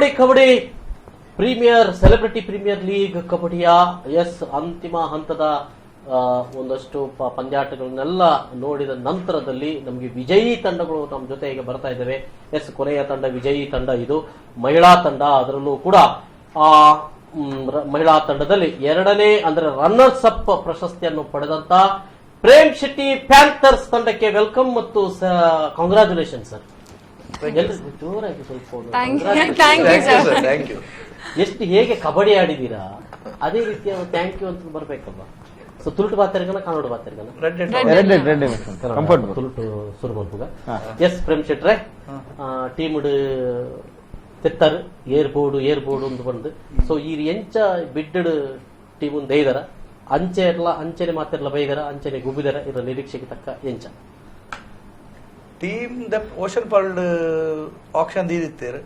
Kabaddi kabaddi premier celebrity premier league ಕಬಡ್ಡಿಯ S ಅಂತಿಮ ಹಂತದ ಒಂದಷ್ಟು ಪಂದ್ಯಾಟಗಳನ್ನೆಲ್ಲ ನೋಡಿದ ನಂತರದಲ್ಲಿ ನಮಗೆ ವಿಜಯೀ ತಂಡಗಳು ನಮ್ಮ ಜೊತೆ ಈಗ ಬರ್ತಾ ಇದ್ದಾವೆ. ಎಸ್, ಕೊನೆಯ ತಂಡ ವಿಜಯೀ ತಂಡ ಇದು ಮಹಿಳಾ ತಂಡ. ಅದರಲ್ಲೂ ಕೂಡ ಆ ಮಹಿಳಾ ತಂಡದಲ್ಲಿ ಎರಡನೇ ಅಂದ್ರೆ ರನ್ನರ್ಸ್ ಅಪ್ ಪ್ರಶಸ್ತಿಯನ್ನು ಪಡೆದಂತ ಪ್ರೇಮ್ ಶೆಟ್ಟಿ ಪ್ಯಾಂಥರ್ಸ್ ತಂಡಕ್ಕೆ welcome ಮತ್ತು ಕಾಂಗ್ರಾಚುಲೇಷನ್ ಸರ್. ಜೋರಾಗಿ ಸ್ವಲ್ಪ ಒಂದು Thank you. Congratulations. Thank you, sir. Sir, thank you. ಎಷ್ಟು ಹೇಗೆ ಕಬಡ್ಡಿ ಆಡಿದೀರಾ, ಅದೇ ರೀತಿಯ thank you ಅಂತ ಬರ್ಬೇಕಲ್ವಾ? ಸೊ ತುಳುಟು ಬಾತೆರ್ಗನ, ಕನ್ನಡ ಬಾತೆರ್ಗನ? ರೆಡ್. Red comfort. ತುಳುಟು ಸುರು ಮಲ್ಪುಗ. ಎಸ್ ಪ್ರೇಮ್ ಶೆಟ್ರೆ, ಟೀಮ್ ತೆತ್ತರ್ ಏರ್ ಬೋರ್ಡು ಏರ್ ಬೋರ್ಡು ಒಂದು ಬಂದು, ಸೊ ಈ ಎಂಚ ಬಿಡ್ಡ್ ಟೀಮ್ ಒಂದು ಐದರ ಅಂಚೆ ಇರ್ಲ, ಅಂಚೆನೆ ಮಾತಿರ್ಲ ಬೈದರ, ಅಂಚೆನೆ ಗುಬ್ಬಿದರ, ಇದರ ನಿರೀಕ್ಷೆಗೆ ತಕ್ಕ ಎಂಚ? Team the ocean pearl auction ದೀದಿತ್ತೇರು.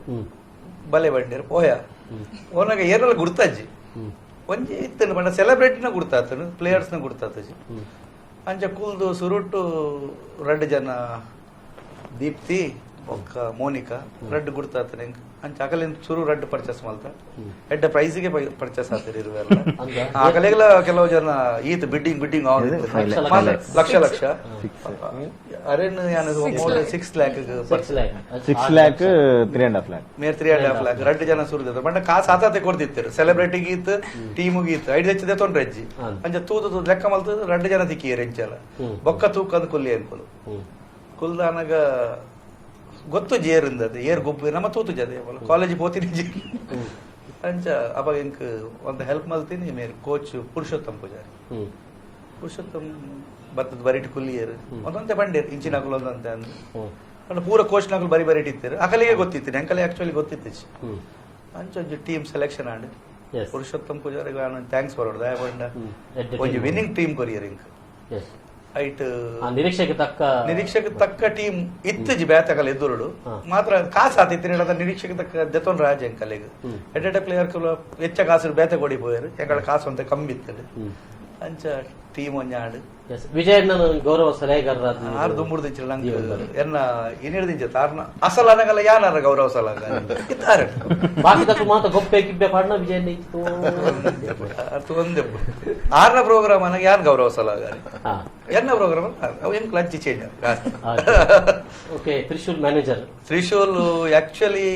ಬಲೆ ಬಂಡೇರು ಪೋಯ ಓನಾಗ ಏರೆಲ್ಲ ಗುರ್ತಾಜಿ ಒಂಜಿ ಇತ್ತನು ಪಂಡ ಸೆಲೆಬ್ರಿಟಿನ ಗುರ್ತಾತನು, ಪ್ಲೇಯರ್ಸ್ನ ಗುರ್ತಾತಜಿ. ಅಂಚ ಕೂಲ್ದು ಸುರುಟು ರಡ್ಡ್ ಜನ, ದೀಪ್ತಿ ಬೊಕ್ಕ ಮೋನಿಕಾ, ರಡ್ಡ್ ಗುರ್ತಾತನೆ ಎಂಕ್. ಅಂಚ ಅಕಲಿನ ಸುರು ರಡ್ಡ್ ಪರ್ಚೇಸ್ ಮಲ್ತ. ಎಡ್ಡೆ ಪ್ರೈಸ್ಗೆ ಪರ್ಚೇಸ್ ಆತಿರ್ ಇರುವೆಲ್ಲ. ಅಂದ? ಅಕಲೆಗ್ಲ ಕೆಲವು ಜನ ಈತ್ ಬಿಡ್ಡಿಂಗ್ ಬಿಡ್ಡಿಂಗ್. ಲಕ್ಷ. ಲಕ್ಷ ಲಕ್ಷ ಅರೇನ್ ಯಾನ್ 6 lac. 6 lakh. 6 lakh, 3.5 lakh. Mere 3.5 lakh ರಡ್ಡ್ ಜನ ಸುರಿದ. ಬಂಡ ಕಾಸು ಆತಾತೆ ಕೊಡ್ತಿತ್ತರು. ಸೆಲೆಬ್ರಿಟಿಗೆ ಇತ್ತು, ಟೀಮುಗೆ ಇತ್ತು, ಐದು ಹೆಚ್ಚದೆ ತೊಂದ್ರೆ ಅಜ್ಜಿ. ಅಂಚ ತೂದು ತೂದು ಲೆಕ್ಕ ಮಲ್ತು ರಡ್ಡ್ ಜನ ತಿಕ್ಕಿಯರ್ ಎಂಚಲ. ಬೊಕ್ಕ ತೂಕಂದ್ ಕುಲ್ಲಿ ಅನ್ಕೊಲು. ಕುಲ್ದಾನಗ ಗೊತ್ತು ಜೇರಿಂದದು ಏರ್ ಗೊಬ್ಬು ನಮ್ಮ ತೂತು ಜದೆ ಕಾಲೇಜ್ ಪೋತಿನಿ ಜೇರ್. ಅಂಚ ಅವಾಗ ಇಂಕ್ ಒಂದು ಹೆಲ್ಪ್ ಮಲ್ತೀನಿ ಮೇರ್ ಕೋಚ್ ಪುರುಷೋತ್ತಮ್ ಪೂಜಾರಿ. ಪುರುಷೋತ್ತಮ್ ಬತ್ತದ ಬರಿಟ್ ಕುಲ್ಲಿಯರು ಒಂದೊಂತೆ ಬಂಡೇರು ಇಂಚಿನಕುಲು ಒಂದಂತೆ ಅಂದ್. ಅಂಡ ಪೂರ ಕೋಚ್ ನಕಲು ಬರಿ ಬರಿಟ್ ಇತ್ತರು. ಅಕಲಿಗೆ ಗೊತ್ತಿತ್ತು, ಅಂಕಲಿ ಆಕ್ಚುಲಿ ಗೊತ್ತಿತ್ತು. ಅಂಚ ಒಂಜಿ team selection and Purushottam Poojary thanks ಬರೋಡು ದಯ ಬಂಡ ಎಡ್ಡೆ ಒಂಜಿ team. Winning team courier ink ಐಟ್. ಆ ನಿರೀಕ್ಷೆಗೆ ತಕ್ಕ. ನಿರೀಕ್ಷೆಗೆ ತಕ್ಕ ಟೀಮ್ ಇತ್ತಜಿ ಬ್ಯಾತಕಲ್ ಎದುರುಡು. ಮಾತ್ರ ಕಾಸು ಆತಿತ್ತು ನಿರೀಕ್ಷೆಗೆ ತಕ್ಕ ದೆತೊನ್ ರಾಜ ಅಂಕಲಿಗೆ. ಎಡ್ಡೆಡ್ಡೆ ಪ್ಲೇಯರ್ ಕುಲ ಹೆಚ್ಚ ಕಾಸು ಬೇತೆ ಕೊಡಿ ಪೋಯರು. ಎಂಕಳ ಕಾಸು ಅಂತ ಕಮ್ಮಿ ಇತ್ತು. ಅಂಚ ಟೀಮ್ ಒಂಜಿ ಆಂಡ್. ಎಸ್, ವಿಜಯಣ್ಣ ಗೌರವ ಸಲಹೆಗಾರರಾದ ಆರು ದುಂಬುಡ್ದಿಂಚ ನಂಗೆ ಎನ್ನ ಇನಿಡ್ದಿಂಚ ತಾರ್ನ ಅಸಲ ಅನಗಲ್ಲ ಯಾನಾರ ಗೌರವ ಸಲಹೆ ಇತ್ತಾರೆ. ಬಾಕಿದಕ್ಕೂ ಮಾತ್ರ ಗೊಪ್ಪೆ ಗಿಬ್ಬೆ ಪಾಡ್ನ ವಿಜಯಣ್ಣ ಇತ್ತು. ಅರ್ಥ ಒಂದೇ ಆರ್ನ ಪ್ರೋಗ್ರಾಮ್ ಅನಗ ಯಾನ್ ಗೌರವ ಸಲಹೆಗಾರಿ. ಎನ್ನ ಪ್ರೋಗ್ರಾಮ್ ಅವು ಹೆಂಗ್ lunch change. Okay, Trishul manager. Trishul actually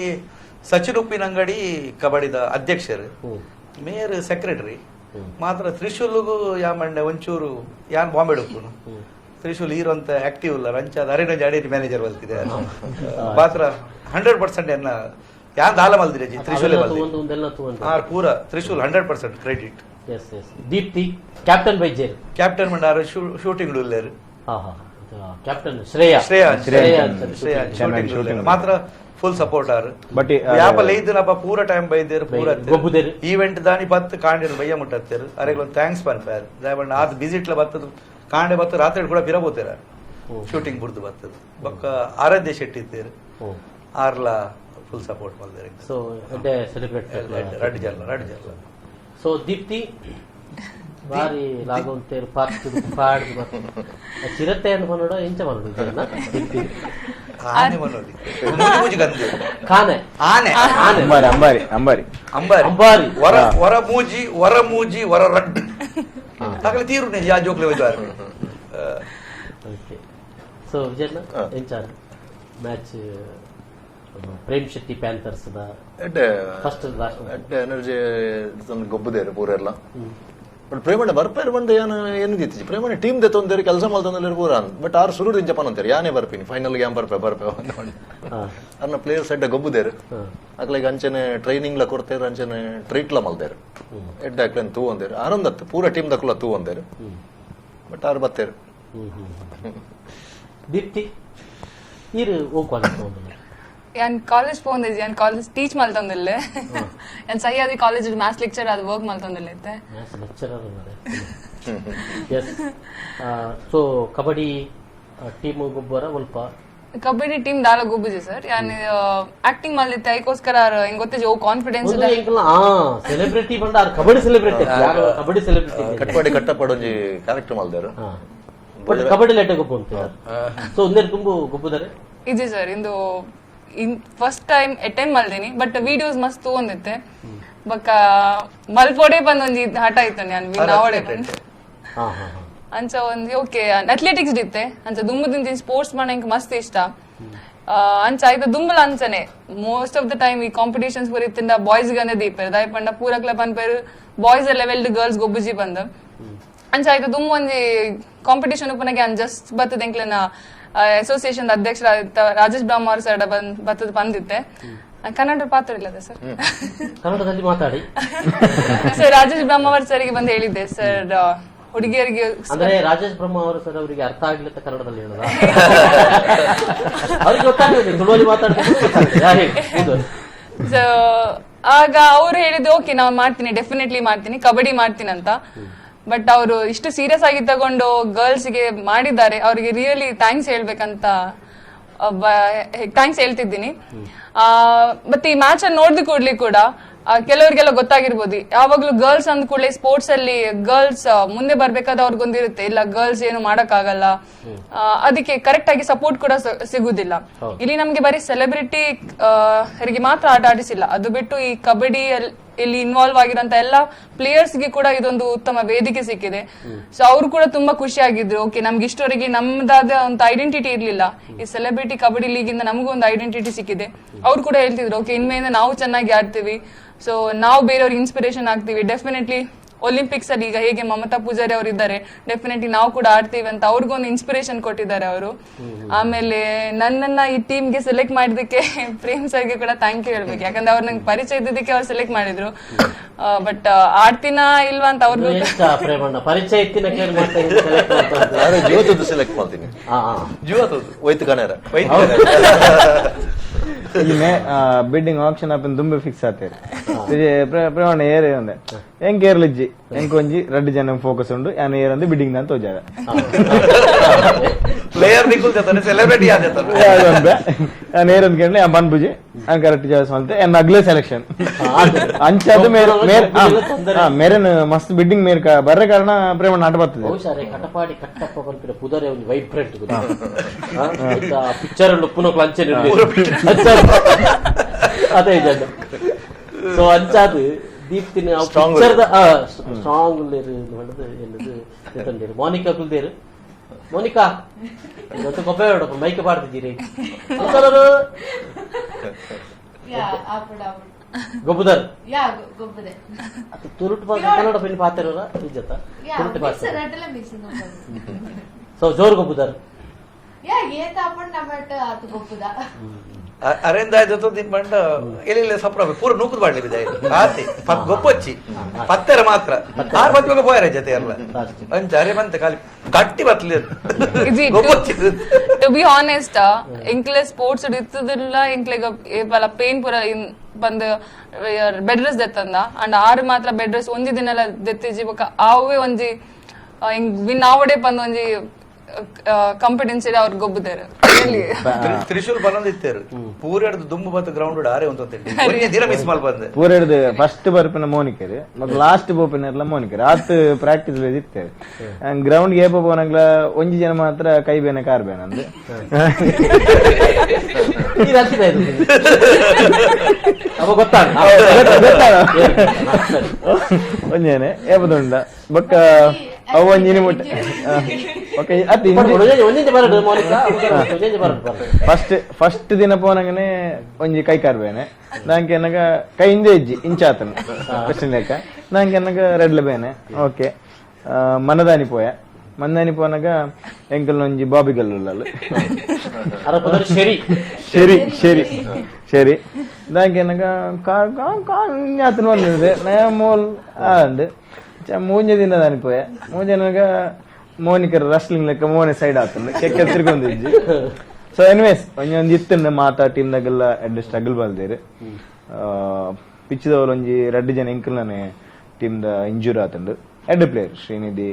Sachin Uppinangady ಕಬಡ್ಡಿದ ಅಧ್ಯಕ್ಷರು, ಮೇಯರ್ ಸೆಕ್ರೆಟರಿ. ಮಾತ್ರ ತ್ರಿಶೂಲ್ಗೂ ಯಾ ಮಂಡೆ ಒಂಚೂರು ಯಾನ್ ಬಾಂಬೆ ಉಪ್ಪುನು. ತ್ರಿಶೂಲ್ ಹೀರೋ ಅಂತ ಆಕ್ಟಿವ್ ಇಲ್ಲ. ರಂಚ ಅರೇನ ಜಾಡಿ ಮ್ಯಾನೇಜರ್ ಬಲ್ತಿದೆ. ಮಾತ್ರ 100% ಎನ್ನ ಯಾನ್ ದಾಲ ಮಲ್ದಿರಜಿ ತ್ರಿಶೂಲೇ ಬಲ್ದಿ. ಒಂದು ಒಂದೆಲ್ಲ ತಗೊಂಡು. ಆರ್ ಪೂರ Trishul 100% credit. S S Deepti captain ಬೈಜೇರ್. Captain ಮಂಡಾರು shooting ಉಲ್ಲೇರು. ಹಾ ಹಾ ಕ್ಯಾಪ್ಟನ್ ಶ್ರೇಯಾ. ಶ್ರೇಯಾ. ಶ್ರೇಯಾ. ಶ್ರೇಯಾ. ಚೆನ್ನಾಗಿ ಶೂಟಿಂಗ್ shooting. ಮಾತ್ರ full support R. But ಯಾಪ ಲೈದನಪ್ಪ ಪೂರ ಟೈಮ್ ಬೈದೇರು ಪೂರ. ಗೊಬ್ಬುದೇರು. ಈವೆಂಟ್ ದಾನಿ ಬತ್ತು ಕಾಂಡಿರು ಬಯ್ಯ ಮುಟ್ಟತ್ತೇರು. ಅರೆಗ್ ಒಂದು thanks ಪನ್ಪಾರ್ ದಯಮಂಡ. ಆದ್ ಬಿಸಿಟ್ಲ ಬತ್ತದ, ಕಾಂಡೆ ಬತ್ತು, ರಾತ್ರಿ ಕೂಡ ಪಿರಬೋತೇರ ಶೂಟಿಂಗ್ ಬುಡ್ದು ಬತ್ತದ. ಬೊಕ್ಕ ಆರಾಧ್ಯ ಶೆಟ್ಟಿ ಇತ್ತೇರು. ಆರ್ಲ ಫುಲ್ ಸಪೋರ್ಟ್ ಮಲ್ದೇರು. ಸೊ ಎಡ್ಡೆ ಸೆಲೆಬ್ರೇಟ್. ರಡ್ಡ್ ಜನ, ರಡ್ಡ್ ಜನ. ಸೊ ದೀಪ್ತಿ ಬಾರಿ ಲಾಗೊಂತೇರು ಪಾರ್ಕ್ ಪಾಡ್ ಚಿರತೆ ಅಂತ ಮನೋಡ ಎಂಚ ಮನೋಡು ಇದನ್ನ ದೀಪ್ತಿ? ಆನೆ ಮನೋಲಿ ಮೂಜಿ ಮೂಜಿ ಗಂದೆ. ಕಾನೆ. ಆನೆ. ಆನೆ. ಅಂಬಾರಿ, ಅಂಬಾರಿ, ಅಂಬಾರಿ. ಅಂಬಾರಿ. ಅಂಬಾರಿ. ವರ ವರ ಮೂಜಿ, ವರ ಮೂಜಿ, ವರ ರಡ್ಡ್ ತಗಲಿ ತೀರು ಯಾ ಜೋಕ್ಲೆ ಹೋಯ್ದಾರೆ. ಓಕೆ, ಸೊ ವಿಜಯಣ್ಣ, ಎಂಚ match Prem Shetty panthers the? ಎಡ್ಡೆ. First last. ಎಡ್ಡೆ ಎನರ್ಜಿ ಗೊಬ್ಬುದೇರು ಪೂರೆಲ್ಲ. ಬಟ್ ಪ್ರೇಮಣ್ಣ ಬರ್ಪೇರು ಬಂದು ಏನು ಏನು ದಿತ್ತಿಜಿ. ಪ್ರೇಮಣ್ಣ ಟೀಮ್ ದೆತ್ತೊಂದೇರು, ಕೆಲಸ ಮಲ್ತೊಂದೇರು ಪೂರ. ಬಟ್ ಆರು ಸುರು ದಿಂಚ ಅಂತಾರೆ, ಯಾನೇ ಬರ್ಪಿನಿ ಫೈನಲ್ ಯಾನ್ ಬರ್ಪೆ ಬರ್ಪೆ. ಅರ್ನ ಪ್ಲೇಯರ್ಸ್ ಎಡ್ಡೆ ಗೊಬ್ಬುದೇರು. ಅಕ್ಲೆಗ್ ಅಂಚನೆ ಟ್ರೈನಿಂಗ್ ಲ ಕೊಡ್ತೇರು, ಅಂಚನೆ ಟ್ರೀಟ್ ಲ ಮಲ್ದೇರು. ಎಡ್ಡೆ ಅಕ್ಲೆನ್ ತೂ ಒಂದೇರು ಆನಂದತ್ತು. ಪೂರ ಟೀಮ್ ದಕ್ಕುಲ ತೂ ಒಂದೇರು. ಬಟ್ ಆರು ಬತ್ತೇರು. ದೀಪ್ತಿ, ಈರು ಓ ಕಾಲೇಜ್ ತಗೊಂಡು? ಯಾನ್ ಕಾಲೇಜ್ ಪೋಂದಿಜಿ. ಯಾನ್ ಕಾಲೇಜ್ ಟೀಚ್ ಮಲ್ತೊಂದಿಲ್ಲೆ. ಯಾನ್ ಸಹ್ಯಾದ್ರಿ college maths lecture ಅದು ವರ್ಕ್ ಮಲ್ತೊಂದಿಲ್ಲ ಇತ್ತೆ. Maths lecturer. S, so kabaddi team ಗೊಬ್ಬರ ಒಲ್ಪ? ಕಬಡ್ಡಿ ಟೀಮ್ ದಾಲ ಗೊಬ್ಬುಜಿ ಸರ್. ಯಾನ್ ಆಕ್ಟಿಂಗ್ ಮಲ್ದಿತ್ತೆ. ಐಕೋಸ್ಕರ ಹೆಂಗ್ ಗೊತ್ತಿಜಿ ಓ ಕಾನ್ಫಿಡೆನ್ಸ್. ಒಂದು ಎಂಕಲ್ನ ಆ ಸೆಲೆಬ್ರಿಟಿ ಬಂದ ಆರ್ ಕಬಡ್ಡಿ ಸೆಲೆಬ್ರಿಟಿ, ಕಬಡ್ಡಿ ಸೆಲೆಬ್ರಿಟಿ. ಕಟ್ಪಾಡಿ ಕಟ್ಟಪಾಡು ಒಂಜಿ ಕ್ಯಾರೆಕ್ಟರ್ ಮಲ್ದೇರು. ಬಟ್ ಕಬಡ್ಡಿ ಲೆಟ್ಟೆ ಗೊಬ್ಬು ಅಂತ. ಸೊ ಒಂದೇ ತುಂಬು ಗೊಬ್ಬುದಾರೆ. ಇಜಿ ಸರ್, ಇಂದು First time attend ಮಲ್ದಿನಿ, but videos ಮಸ್ತ್ ತಗೊಂಡಿತ್ತೆ. ಬೊಕ್ಕ ಮಲ್ಪೋಡೆ ಬಂದ್ ಒಂಜಿ ಹಠ ಇತ್ತು ನಾನು ವಿನ್ ಆವಡೆ ಬಂದ್. ಅಂಚ ಒಂಜಿ ಓಕೆ ಅಥ್ಲೆಟಿಕ್ಸ್ ಇತ್ತೆ ಅಂಚ ದುಂಬು ಸ್ಪೋರ್ಟ್ಸ್ ಮಾಡಂಕ್ ಮಸ್ತ್ ಇಷ್ಟ. ಅಂಚ ಆಯ್ತು ದುಂಬುಲ ಅಂಚನೆ most of the time ಈ ಕಾಂಪಿಟೇಷನ್ಸ್ ಪೂರ ಇತ್ತಿಂದ ಬಾಯ್ಸ್ ಗಂದೆ ದೀಪೇರು ದಾಯ ಪಂಡ ಪೂರ ಕ್ಲಬ್ ಅನ್ಪೇರು boys level girls ಗೊಬ್ಬುಜಿ ಬಂದ. ಅಂಚ ಆಯ್ತು ದುಂಬು ಒಂಜಿ ಕಾಂಪಿಟೇಷನ್ ಉಪ್ಪುನಗೆ ಅನ್ ಜಸ್ಟ್ ಬತ್ತದ ಎಂಕ್ಲೆನ ಅಸೋಸಿಯೇಷನ್ ಅಧ್ಯಕ್ಷ ರಾಜೇಶ್ ಬ್ರಹ್ಮ ಅವರು ಸರ್ ಬಂದ್ ಬತ್ತದ ಬಂದಿತ್ತೆ. ಕನ್ನಡ ಪಾತ್ರ ಇಲ್ಲದ ಸರ್, ಕನ್ನಡದಲ್ಲಿ ಮಾತಾಡಿ ಸರ್. ರಾಜೇಶ್ ಬ್ರಹ್ಮ ಅವರು ಸರಿಗೆ ಬಂದು ಹೇಳಿದ್ದೆ ಸರ್, ಹುಡುಗಿಯರಿಗೆ ಅಂದ್ರೆ ರಾಜೇಶ್ ಬ್ರಹ್ಮ ಅವರು ಸರ್ ಅವರಿಗೆ ಅರ್ಥ ಆಗ್ಲಿಲ್ಲ ಅಂತ ಕನ್ನಡದಲ್ಲಿ ಹೇಳೋದ? ಅವ್ರಿಗೆ ಗೊತ್ತಾಗ್ತದೆ ತುಳುವಲ್ಲಿ ಮಾತಾಡ್ತಾರೆ. ಸೊ ಆಗ ಅವ್ರು ಹೇಳಿದ್ದು ಓಕೆ ನಾವು ಮಾಡ್ತೀನಿ, ಡೆಫಿನೆಟ್ಲಿ ಮಾಡ್ತೀನಿ, ಕಬಡ್ಡಿ ಮಾಡ್ತೀನಿ ಅಂತ. ಬಟ್ ಅವರು ಇಷ್ಟು ಸೀರಿಯಸ್ ಆಗಿ ತಗೊಂಡು ಗರ್ಲ್ಸ್ ಗೆ ಮಾಡಿದ್ದಾರೆ, ಅವರಿಗೆ ರಿಯಲಿ thanks ಹೇಳ್ಬೇಕಂತ thanks ಹೇಳ್ತಿದ್ದೀನಿ. ಮತ್ತೆ ಈ ಮ್ಯಾಚ್ ಅನ್ನು ನೋಡಿದ ಕೂಡ್ಲಿ ಕೂಡ ಕೆಲವರಿಗೆಲ್ಲ ಗೊತ್ತಾಗಿರ್ಬೋದು, ಯಾವಾಗ್ಲೂ ಗರ್ಲ್ಸ್ ಅಂದ ಕೂಡಲೇ ಸ್ಪೋರ್ಟ್ಸ್ ಅಲ್ಲಿ ಗರ್ಲ್ಸ್ ಮುಂದೆ ಬರ್ಬೇಕಾದ್ರೆ ಅವ್ರಿಗೊಂದಿರುತ್ತೆ, ಇಲ್ಲ ಗರ್ಲ್ಸ್ ಏನು ಮಾಡಕ್ಕಾಗಲ್ಲ, ಅದಕ್ಕೆ ಕರೆಕ್ಟ್ ಆಗಿ ಸಪೋರ್ಟ್ ಕೂಡ ಸಿಗುದಿಲ್ಲ. ಇಲ್ಲಿ ನಮ್ಗೆ ಬರೀ ಸೆಲೆಬ್ರಿಟಿ ಅವರಿಗೆ ಮಾತ್ರ ಆಟ ಆಡಿಸಿಲ್ಲ, ಅದು ಬಿಟ್ಟು ಈ ಕಬಡ್ಡಿ ಇಲ್ಲಿ ಇನ್ವಾಲ್ವ್ ಆಗಿರೋಂತ ಎಲ್ಲ ಪ್ಲೇಯರ್ಸ್ ಗೆ ಕೂಡ ಇದೊಂದು ಉತ್ತಮ ವೇದಿಕೆ ಸಿಕ್ಕಿದೆ. ಸೊ ಅವ್ರು ಕೂಡ ತುಂಬಾ ಖುಷಿಯಾಗಿದ್ರು, ಓಕೆ ನಮ್ಗೆ ಇಷ್ಟವರೆಗೆ ನಮ್ದಾದ ಒಂದು ಐಡೆಂಟಿಟಿ ಇರ್ಲಿಲ್ಲ, ಈ ಸೆಲೆಬ್ರಿಟಿ ಕಬಡ್ಡಿ ಲೀಗ್ ಇಂದ ನಮಗೂ ಒಂದು ಐಡೆಂಟಿಟಿ ಸಿಕ್ಕಿದೆ. ಅವ್ರು ಕೂಡ ಹೇಳ್ತಿದ್ರು ಓಕೆ ಇನ್ಮೇಲಿಂದ ನಾವು ಚೆನ್ನಾಗಿ ಆಡ್ತೀವಿ, ಸೊ ನಾವು ಬೇರೆಯವ್ರಿಗೆ ಇನ್ಸ್ಪಿರೇಷನ್ ಆಗ್ತೀವಿ, ಡೆಫಿನೆಟ್ಲಿ ಒಲಿಂಪಿಕ್ಸ್ ಅಲ್ಲಿ ಈಗ ಹೇಗೆ ಮಮತಾ ಪೂಜಾರಿ ಅವರು ಇದ್ದಾರೆ, ಡೆಫಿನೆಟ್ಲಿ ನಾವು ಕೂಡ ಆಡ್ತೀವಿ ಅಂತ ಅವ್ರಿಗೊಂದು ಇನ್ಸ್ಪಿರೇಷನ್ ಕೊಟ್ಟಿದ್ದಾರೆ ಅವರು. ಆಮೇಲೆ ನನ್ನನ್ನ ಈ ಟೀಮ್ಗೆ ಸೆಲೆಕ್ಟ್ ಮಾಡಿದಕ್ಕೆ ಪ್ರೇಮ್ ಸರ್ಗೆ ಕೂಡ thank you ಹೇಳ್ಬೇಕು, ಯಾಕಂದ್ರೆ ಅವ್ರು ನಂಗೆ ಪರಿಚಯ ಇದ್ದಿದ್ದಕ್ಕೆ ಅವ್ರು ಸೆಲೆಕ್ಟ್ ಮಾಡಿದ್ರು. ಬಟ್ ಆಡ್ತೀನಾ ಇಲ್ವಾ ಅಂತ ಅವ್ರಿಗೂ ಪರಿಚಯ ಸೆಲೆಕ್ಟ್ ಮಾಡ್ತೀನಿ ಬಿಡ್ಡಿಂಗ್ ಆಪ್ಷನ್ ಆಪಿನ ದುಂಬೆ ಫಿಕ್ಸ್ ಆತೇರಿ ಪ್ರಮಾಣ ಏರ್ ಒಂದೆ ಎಂಕ್ ಏರ್ಲಿಜ್ಜಿ ಎಂಕ್ ಒಂಜಿ ರಡ್ಡು ಜನ ಫೋಕಸ್ ಉಂಡು ಯಾನ್ ಏರ್ ಅಂದು ಬಿಡ್ಡಿಂಗ್ ಅಂತ ತೋಜಾದ ಪ್ಲೇಯರ್ ನಿಕುಲ್ ಜೊತೆ ಸೆಲೆಬ್ರಿಟಿ ಯಾನ್ ಏರ್ ಅಂದ್ ಕೇಳಿ ಬನ್ಬುಜಿ an correct choice ಮಲ್ತೆ ಎನ್ ಅಗ್ಲೇ ಸೆಲೆಕ್ಷನ್ ಅಂಚಾದ ಮೇರೆ ಮೇರೆನ್ ಮಸ್ತ್ ಬಿಡ್ಡಿಂಗ್ ಮೇರ್ ಬರ್ರೆ ಕಾರಣ ಪ್ರೇಮ ನಾಟ ಬರ್ತದೆ. ಬಹುಶಃ ಕಟಪಾಡಿ ಕಟ್ಟಪ್ಪ ಪನ್ಪಿನ ಪುದರೆ ಒಂದು ವೈಬ್ರೆಂಟ್ ಪಿಕ್ಚರ್ ಉಪ್ಪುನ ಅಂಚೆ ಅದೇ ಇದೆ. ಸೊ ಅಂಚಾದ್ ದೀಪ್ತಿನ ಪಿಕ್ಚರ್ ಸ್ಟ್ರಾಂಗ್ ಉಲ್ಲೇರು ಮೋನಿಕಾ ಕುಲ್ದೇರು. ಮೋನಿಕಾ ಗೊತ್ತು ಗೊಬ್ಬೆ ಮೈಕ್ ಪಾಡ್ತಿದ್ದೀರಿ ಗೊಬ್ಬುದರ್ ತುರುಟು ಕನ್ನಡ ಪಿನ್ ಪಾತಿರ ಇಜ್ಜತ ತುರುಟು ಪಾತ್ರ. ಸೊ ಜೋರು ಗೊಬ್ಬುದರ್ ಅರೆಂದ ಜೊತೆ ಬಂಡ ಎಲ್ಲಿ ಸಪ್ರ ಪೂರ ನೂಕುದು ಬಾಡ್ಲಿ ಬಿದ್ದ ಆತಿ ಗೊಪ್ಪಚ್ಚಿ ಪತ್ತೆರ ಮಾತ್ರ ಆರು ಪತ್ತು ಪೋಯರ ಜೊತೆ ಎಲ್ಲ ಅಂಚ ಅರೆ ಬಂತೆ ಖಾಲಿ ಗಟ್ಟಿ ಬತ್ಲಿ ಗೊಪ್ಪಚ್ಚಿ. To be honest ಎಂಕ್ಲೆ sports ಇತ್ತದಿಲ್ಲ, ಎಂಕ್ಲೆಗ ಏಪಲ ಪೇನ್ ಪೂರ ಬಂದು ಬೆಡ್ ರೆಸ್ಟ್ ದೆತ್ತಂದ ಅಂಡ್ ಆರು ಮಾತ್ರ ಬೆಡ್ ರೆಸ್ಟ್ ಒಂಜಿ ದಿನ ದೆತ್ತಿಜಿ ಬೊಕ ಆವೇ ಒಂಜಿ ವಿನ್ ಆವಡೆ ಬಂದು ಒಂಜಿ ಕಾಂಪಿಟೆನ್ಸ್ ಅವ್ರು ಗೊಬ್ಬುದಾರೆ. ತ್ರಿಶೂಲ್ ಬಂದಿತ್ತೇರು ಪೂರ ದುಂಬು ಬತ್ತ ಗ್ರೌಂಡ್ ಆರೆ ಅಂತ ದಿನ ಮಿಸ್ ಮಾಲ್ ಬಂದೆ ಪೂರ ಫಸ್ಟ್ ಬರ್ಪಿನ ಮೋನಿಕರ್ ಮತ್ತೆ ಲಾಸ್ಟ್ ಬೋಪಿನ ಮೋನಿಕರ್ ಆತ್ ಪ್ರಾಕ್ಟೀಸ್ ಇತ್ತೇವೆ ಗ್ರೌಂಡ್ ಏಪ ಪೋನಗ್ಲ ಒಂಜಿ ಜನ ಮಾತ್ರ ಕೈ ಬೇನೆ ಕಾರ್ ಬೇನೆ ಅಂದ್ ಒಂಜೇನೆ ಏಪದುಂಡ ಬೊಕ್ಕ ಅವು ಒಂಜಿನಿ ಮುಟ್ಟ ಫಸ್ಟ್ ಫಸ್ಟ್ ದಿನ ಪೋನಗನೆ ಒಂಜಿ ಕೈ ಕಾರ್ ಬೇನೆ ನಂಗೆ ಎನ್ನಗ ಕೈ ಹಿಂದೆ ಇಜ್ಜಿ ಇಂಚಾತನ ಕ್ವಶನ್ ಲೆಕ್ಕ ನಂಗೆ ಎನ್ನಗ ರೆಡ್ಲ ಬೇನೆ ಓಕೆ ಮನದಾನಿ ಪೋಯ ಮನದಾನಿ ಪೋನಗ ಎಂಕಲ್ ಒಂಜಿ ಬಾಬಿ ಗಲ್ಲು ಶರಿ ಶರಿ ಶರಿ ಶರಿ ದಾಂಕೆ ಎನ್ನಗ ಆತನ ಬಂದಿದೆ ಮೋಲ್ ಅಂಡ್ ಮೂಂಜೆ ದಿನ ದಾನಿ ಪೋಯ ಮೂಂಜೆನಗ ಮೋನಿಕರ್ ರಸ್ಲಿಂಗ್ ಲೆಕ್ಕ ಮೋನೆ ಸೈಡ್ ಆತಂದು ಕೆಕ್ಕೆ ತಿರ್ಗೊಂದಿಜ್ಜಿ. ಸೊ ಎನಿವೇಸ್ ಒಂಜೊಂದು ಇತ್ತಂಡ ಮಾತಾ ಟೀಮ್ದಾಗೆಲ್ಲ ಎಡ್ಡೆ ಸ್ಟ್ರಗಲ್ ಬಲ್ದೇರು ಪಿಚ್ಚಿದವರು ಒಂಜಿ ರಡ್ಡು ಜನ ಎಂಕಲ್ನೇ ಟೀಮ್ ದ ಇಂಜೂರ್ ಆತಂಡು ಎಡ್ಡೆ ಪ್ಲೇಯರ್ ಶ್ರೀನಿಧಿ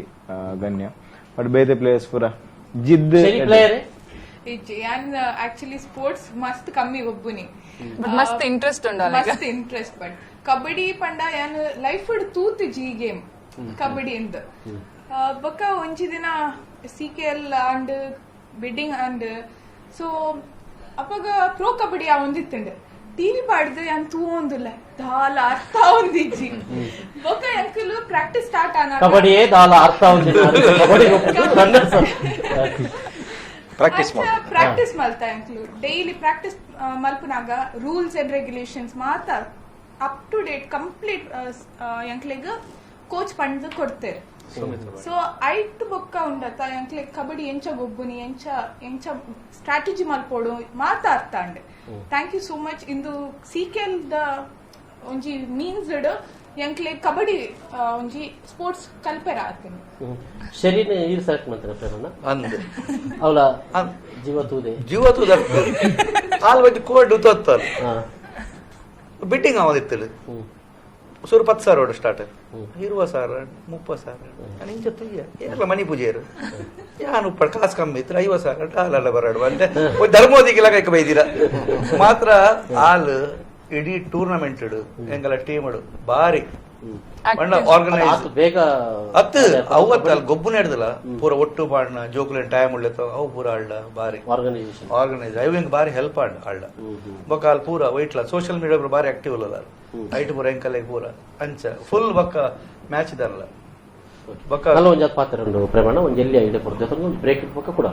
ಗಣ್ಯ ಬಟ್ ಬೇತೆ ಪ್ಲೇಯರ್ಸ್ ಪೂರ ಜಿದ್ ಯಾನ್ ಆಕ್ಚುಲಿ ಸ್ಪೋರ್ಟ್ಸ್ ಮಸ್ತ್ ಕಮ್ಮಿ ಒಬ್ಬುನಿ ಮಸ್ತ್ ಇಂಟ್ರೆಸ್ಟ್ ಉಂಡು ಮಸ್ತ್ ಇಂಟ್ರೆಸ್ಟ್ ಬಟ್ ಕಬಡ್ಡಿ ಪಂಡ ಯಾನ್ ಲೈಫ್ ತೂತು ಜಿ ಗೇಮ್ ಕಬಡ್ಡಿ ಎಂದ್ ಬೊಕ್ಕ ಒಂಜಿ ದಿನ C K L and bidding and so ಅಪಗ ಪ್ರೋ ಕಬಡ್ಡಿ ಆ ಒಂದಿತ್ತಂಡು ಟಿವಿ ಪಾಡ್ದು ಯಾನ್ ತೂವೊಂದುಲ್ಲ ದಾಲ ಅರ್ಥ ಒಂದಿಜ್ಜಿ ಬೊಕ ಎಂಕುಲು ಪ್ರಾಕ್ಟೀಸ್ ಸ್ಟಾರ್ಟ್ ಆನಾಗ ಕಬಡ್ಡಿಯೇ ದಾಲ ಅರ್ಥ ಒಂದಿಲ್ಲ. Kabaddi runners up. Practice practice ಮಲ್ತಾ ಎಂಕುಲು ಡೈಲಿ ಪ್ರಾಕ್ಟೀಸ್ ಮಲ್ಪುನಾಗ rules and regulations ಮಾತ up to date complete ಎಂಕ್ಲೆಗ್ coach ಪಂಡ್ದು ಕೊಡ್ತೇವೆ. ಸೊ ಐಟ್ ಬೊಕ್ಕ ಉಂಡತ ಎಂಕ್ಲೆ ಕಬಡ್ಡಿ ಎಂಚ ಗೊಬ್ಬುನಿ ಎಂಚ ಎಂಚ ಸ್ಟ್ರಾಟಜಿ ಮಲ್ಪೋಡು ಮಾತ ಅರ್ಥ and thank you so much. ಇಂದು ಸಿಕೆಲ್ ದ ಒಂಜಿ ಮೀನ್ಸ್ ಎಂಕ್ಲೆ ಕಬಡ್ಡಿ ಒಂಜಿ ಸ್ಪೋರ್ಟ್ಸ್ ಕಲ್ಪೆರ ಆತನಿ. ಶರೀರ ನೀರು ಸೆಲೆಕ್ಟ್ ಮಾಡ್ತಾರೆ ಪ್ರೇಮಣ್ಣ ಅಂದ್ ಅವಳ ಅಂದ್. ಜೀವ ತೂದೆ ಜೀವ ತೂದ ಆಲ್ ಒಂಜಿ ಕೋಡ್ ತೋತ್ತಲ್ಲ ಬಿಟ್ಟಿಂಗ್ ಅವದಿತ್ತಳು ಸುರು 10,000 ಓಡು ಸ್ಟಾರ್ಟ್ 20,000 30,000 ನಾನು ಇಂಚ ತುಯ್ಯ ಏರ್ಲ ಮನಿ ಪೂಜೆಯರು ಯಾನು ಉಪ್ಪಡ್ ಕಾಸು ಕಮ್ಮಿ ಇತ್ತು 50,000 ಹಾಲಲ್ಲ ಬರಾಡು ಅಂದ್ರೆ ಧರ್ಮೋದಿಗೆಲ್ಲ ಕೈಕ ಬೈದಿರ ಮಾತ್ರ ಹಾಲ್ ಇಡೀ ಟೂರ್ನಮೆಂಟ್ ಎಂಗಲ ಟೀಮ್ ಬಾರಿ ಬಣ್ಣ ಆರ್ಗನೈಸ್ ಆತು ಬೇಗ ಅತ್ತು ಅವತ್ತು ಅಲ್ಲಿ ಗೊಬ್ಬು ನಡೆದಲ್ಲ ಪೂರ ಒಟ್ಟು ಪಾಡ್ನ ಜೋಕುಲೇನ್ ಟೈಮ್ ಉಳ್ಳೆತ್ತ ಅವು ಪೂರ ಅಳ್ಳ ಬಾರಿ ಆರ್ಗನೈಸೇಷನ್ ಆರ್ಗನೈಸ್ ಅವು ಹಿಂಗ್ ಬಾರಿ ಹೆಲ್ಪ್ ಆಂಡ್ ಅಳ್ಳ ಬೊಕ್ಕ ಅಲ್ಲಿ ಪೂರ ವೈಟ್ಲ ಸೋಷಿಯಲ್ ಮೀಡಿಯಾ ಬಾರಿ ಆಕ್ಟಿವ್ ಅಲ್ಲ ಐಟ್ ಪೂರ ಎಂಕಲೆ ಪೂರ ಅಂಚ ಫುಲ್ ಬೊಕ್ಕ ಮ್ಯಾಚ್ ಇದಾರಲ್ಲ ಬೊಕ್ಕ ನಲ್ಲ ಒಂಜಾತ್ ಪಾತ್ರ ಉಂಡು ಪ್ರೇಮಣ್ಣ ಒಂಜಿ ಎಲ್ಲಿ ಐಡಿಯಾ ಕೊಡ್ತೇವೆ ಒಂದು ಬ್ರೇಕ್ ಇಟ್ಬೇಕ ಕೂಡ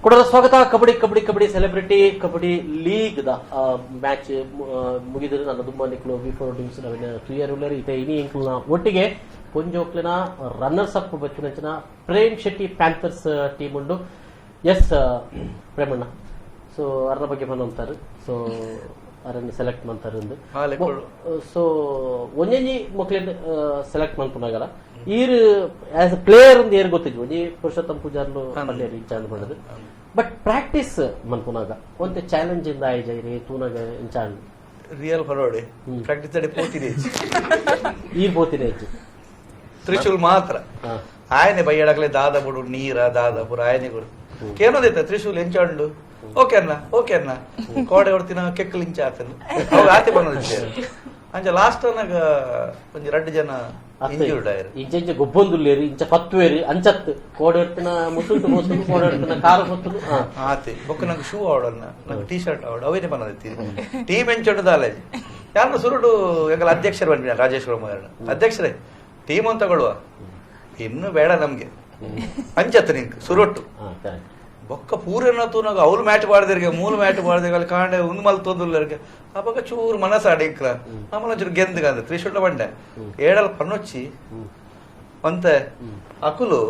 ಕೊಡರ ಸ್ವಾಗತ. Kabaddi kabaddi kabaddi celebrity kabaddi league the match ಮುಗಿದರೆ ನನ್ನ ತುಂಬ ನಿಕ್ಲು V four teams ನವೀನ ತುಯರ್ ಉಳ್ಳರು ಇತ್ತೆ ಇನಿ ಎಂಕುಲ್ನ ಒಟ್ಟಿಗೆ ಪೊಂಜೋಕ್ಲಿನ ರನ್ನರ್ಸ್ ಅಪ್ ಬತ್ತಿನಂಚಿನ ಪ್ರೇಮ್ ಶೆಟ್ಟಿ ಪ್ಯಾಂಥರ್ಸ್ ಟೀಮ್ ಉಂಡು. ಎಸ್ ಪ್ರೇಮಣ್ಣ, ಸೊ ಅರ್ನ ಬಗ್ಗೆ ಬಂದಂತಾರೆ, ಸೊ ಅರನ್ನು ಸೆಲೆಕ್ಟ್ ಮಂತಾರೆ ಸೊ ಒಂಜೊಂಜಿ ಮಕ್ಳಿನ ಸೆಲೆಕ್ಟ್ ಮನ್ಪುನಾಗಲ್ಲ ಈರ್ as a player ಒಂದು ಏರ್ ಗೊತ್ತಿದ್ವಿ ಒಂಜಿ ಪುರುಷೋತ್ತಮ ಪೂಜಾರ್ಲು ಪಲ್ಲೇರು ಇಂಚಾಂದ್ ಮಾಡೋದು ಬಟ್ ಪ್ರಾಕ್ಟೀಸ್ ಮನ್ಪುನಾಗ ಒಂತೆ ಚಾಲೆಂಜ್ ಇಂದ ಆಯ್ಜೈರಿ ತೂನಾಗ ಇಂಚಾಂಡ್ ರಿಯಲ್ ಫರೋಡೆ ಪ್ರಾಕ್ಟೀಸ್ ಅಡಿ ಪೋತಿದೆ ಈರ್ ಬೋತಿನ ಹೆಚ್ಚು ತ್ರಿಶೂಲ್ ಮಾತ್ರ ಆಯನೆ ಬೈಯಡಕ್ಲೆ ದಾದ ಬುಡು ನೀರ ದಾದ ಪೂರ ಆಯನೆ ಕೊಡು ಕೇನೋದೈತ ತ್ರಿಶೂಲ್ ಎಂಚಾಂಡು ಓಕೆ ಅಣ್ಣ ಓಕೆ ಅಣ್ಣ ಕೋಡೆ ಹೊಡ್ತಿನ ಕೆಕ್ಕಲ್ ಇಂಚ ಆತನು ಅವಾಗ ಆತೆ ಬಂದ ಅಂಚ ಲಾಸ್ಟ್ ಅನ್ನಾಗ ಒಂಜಿ ರಡ್ಡು ಜನ ಇಂಜೂರ್ಡ್ ಆಯರು ಇಂಚ ಇಂಚ ಗೊಬ್ಬೊಂದುಲ್ಲೇರಿ ಇಂಚ ಪತ್ತುವೇರಿ ಅಂಚತ್ ಕೋಡೆ ಹೊಡ್ತಿನ ಮುಸುಂಟು ಬೋತುನು ಕೋಡೆ ಹೊಡ್ತಿನ ಕಾರು ಬೊತ್ತುನು ಆತೆ ಬೊಕ್ಕ ನಂಗೆ ಶೂ ಆವಡನ್ನ ನಂಗೆ ಟೀ ಶರ್ಟ್ ಆವಡ ಅವೇನೆ ಬಂದೈತಿ ಟೀಮ್ ಎಂಚೊಂಡು ದಾಲೆ ಯಾರನ್ನ ಸುರುಡು ಎಂಗಲ ಅಧ್ಯಕ್ಷರು ಬಂದ್ವಿ ರಾಜೇಶ್ವರ ಅಧ್ಯಕ್ಷರೇ ಟೀಮ್ ಅಂತ ತಗೊಳ್ಳುವ ಇನ್ನು ಬೇಡ ನಮ್ಗೆ ಅಂಚತ್ ನಿಂಕ್ ಸುರೊಟ್ಟು ಕರೆಕ್ಟ್ ಬೊಕ್ಕ ಪೂರನ ತೂನಾಗ ಅವ್ರು ಮ್ಯಾಚ್ ಬಾಡ್ದಿರ್ಗೆ ಮೂಲ ಮ್ಯಾಚ್ ಬಾಡ್ದಿರ್ಗೆ ಅಲ್ಲಿ ಕಾಂಡೆ ಒಂದು ಮಲ್ ತೊಂದುಲ್ಲರ್ಗೆ ಆ ಪಕ್ಕ ಚೂರು ಮನಸ್ಸಾಡಿ ಇಂಕ್ಲ ನಮ್ಮಲ ಚೂರು ಗೆಂದ್ಗಂದ್ರೆ ತ್ರಿಶೂಲ ಬಂಡೆ ಏಡಲ್ ಪನ್ನೊಚ್ಚಿ ಅಂತೆ ಅಕುಲು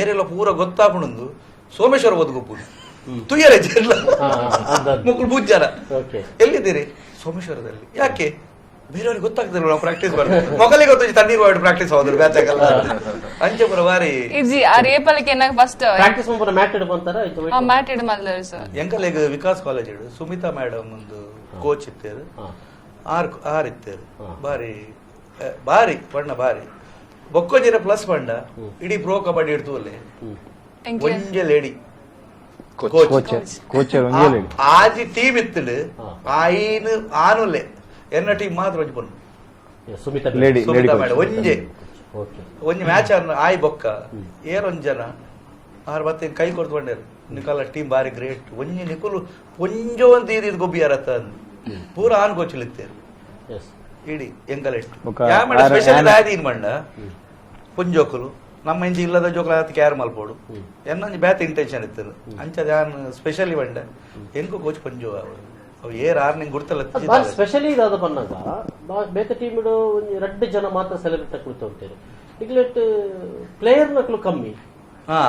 ಏರೆಲ್ಲ ಪೂರ ಗೊತ್ತಾಪುಣಂದು ಸೋಮೇಶ್ವರ ಒದಗುಪ್ಪು ತುಯ್ಯರೆ ಜೆಲ್ಲ ಮುಕ್ಕಳು ಬುಜ್ಜಾರ ಓಕೆ ಎಲ್ಲಿದ್ದೀರಿ ಸೋಮೇಶ್ವರದಲ್ಲಿ ಯಾಕೆ ಬೇರೆಯವ್ರಿಗೆ ಗೊತ್ತಾಗ್ತಿಲ್ಲ ನಾವು ಪ್ರಾಕ್ಟೀಸ್ ಮಾಡಿ ಮೊಗಲಿಗೆ ಗೊತ್ತು ತಣ್ಣೀರು ಮಾಡಿ ಪ್ರಾಕ್ಟೀಸ್ ಹೋದ್ರು ಬ್ಯಾಚ್ ಆಗಲ್ಲ ಅಂಚೆಪುರ ಬಾರಿ ಇಜ್ಜಿ ಆ ರೇಪಲಕ್ಕೆ ಏನಾಗ ಫಸ್ಟ್ ಪ್ರಾಕ್ಟೀಸ್ ಮನ್ಪುನ ಮ್ಯಾಟ್ ಇಡ್ಬಂತಾರ ಮ್ಯಾಟ್ ಇಡ್ ಮಲ್ದರ್ ಸರ್ ಎಂಕಲೆಗ್ ವಿಕಾಸ್ ಕಾಲೇಜ್ ಇಡು ಸುಮಿತಾ ಮೇಡಮ್ ಒಂದು ಕೋಚ್ ಇತ್ತೇರು ಆರ್ ಆರ್ ಇತ್ತೇರು ಬಾರಿ ಬಾರಿ ಬಣ್ಣ ಬಾರಿ ಬೊಕ್ಕೊಂಜಿನ ಪ್ಲಸ್ ಬಣ್ಣ ಇಡೀ ಪ್ರೋ ಕಬಡ್ಡಿ ಇಡ್ತು ಅಲ್ಲಿ ಒಂಜೆ lady coach coach ಒಂಜೇ ಲೇಡಿ ಆಜಿ ಟೀಮ್ ಇತ್ತಡು ಆಯಿನ ಆನುಲೆ ಎನ್ನ ಟೀಮ್ ಮಾತ್ರ ಒಂಜಿ ಪೊಣ್ಣು Sumita lady lady Sumita madam ಒಂಜೆ okay ಒಂಜಿ ಮ್ಯಾಚ್ ಅನ್ನ ಆಯ್ ಬೊಕ್ಕ ಏರ್ ಒಂಜ್ ಜನ ಆರ್ ಮತ್ತೆ ಕೈ ಕೊಡ್ತು ಬಂಡೇರು ನಿಕಲ ಟೀಮ್ ಬಾರಿ ಗ್ರೇಟ್ ಒಂಜಿ ನಿಕುಲು ಒಂಜೋ ಒಂದು ಇದು ಗೊಬ್ಬಿಯಾರತ್ತ ಪೂರ ಆನ್ ಕೋಚಿಲಿತ್ತೇರು ಎಸ್ ಇಡೀ ಎಂಕಲೆಟ್ ಬೊಕ್ಕ ಯಾ ಮೇಡ ಸ್ಪೆಷಲ್ ಆಯ್ತು ಮಂಡ ಪುಂಜೋಕುಲು ನಮ್ಮ ಇಂಚಿ ಇಲ್ಲದ ಜೋಕುಲು ಆತ ಕ್ಯಾರ್ ಮಲ್ಪೋಡು ಎನ್ನೊಂಜಿ ಬ್ಯಾತ್ ಇಂಟೆನ್ಷನ್ ಇತ್ತು ಅಂಚದ ಯಾನ್ ಸ್ಪೆಷಲಿ ಬಂಡ ಎಂಕು ಕೋಚ್ ಪಂಜೋ ಅವರು ಅವು ಏರ್ ಆರ್ ನಿಂಗೆ ಗುರ್ತಲ್ಲ ಬಾರಿ ಸ್ಪೆಷಲಿ ಇದಾದ ಪನ್ನಾಗ ಬೇತೆ ಟೀಮ್ ಒಂಜಿ ರಡ್ಡು ಜನ ಮಾತ್ರ ಸೆಲೆಬ್ರಿಟಿ ಕುಳಿತು ಹೋಗ್ತಾರೆ ಇಗ್ಲೆಟ್ ಪ್ಲೇಯರ್ ನಕ್ಲು ಕಮ್ಮಿ ಹಾ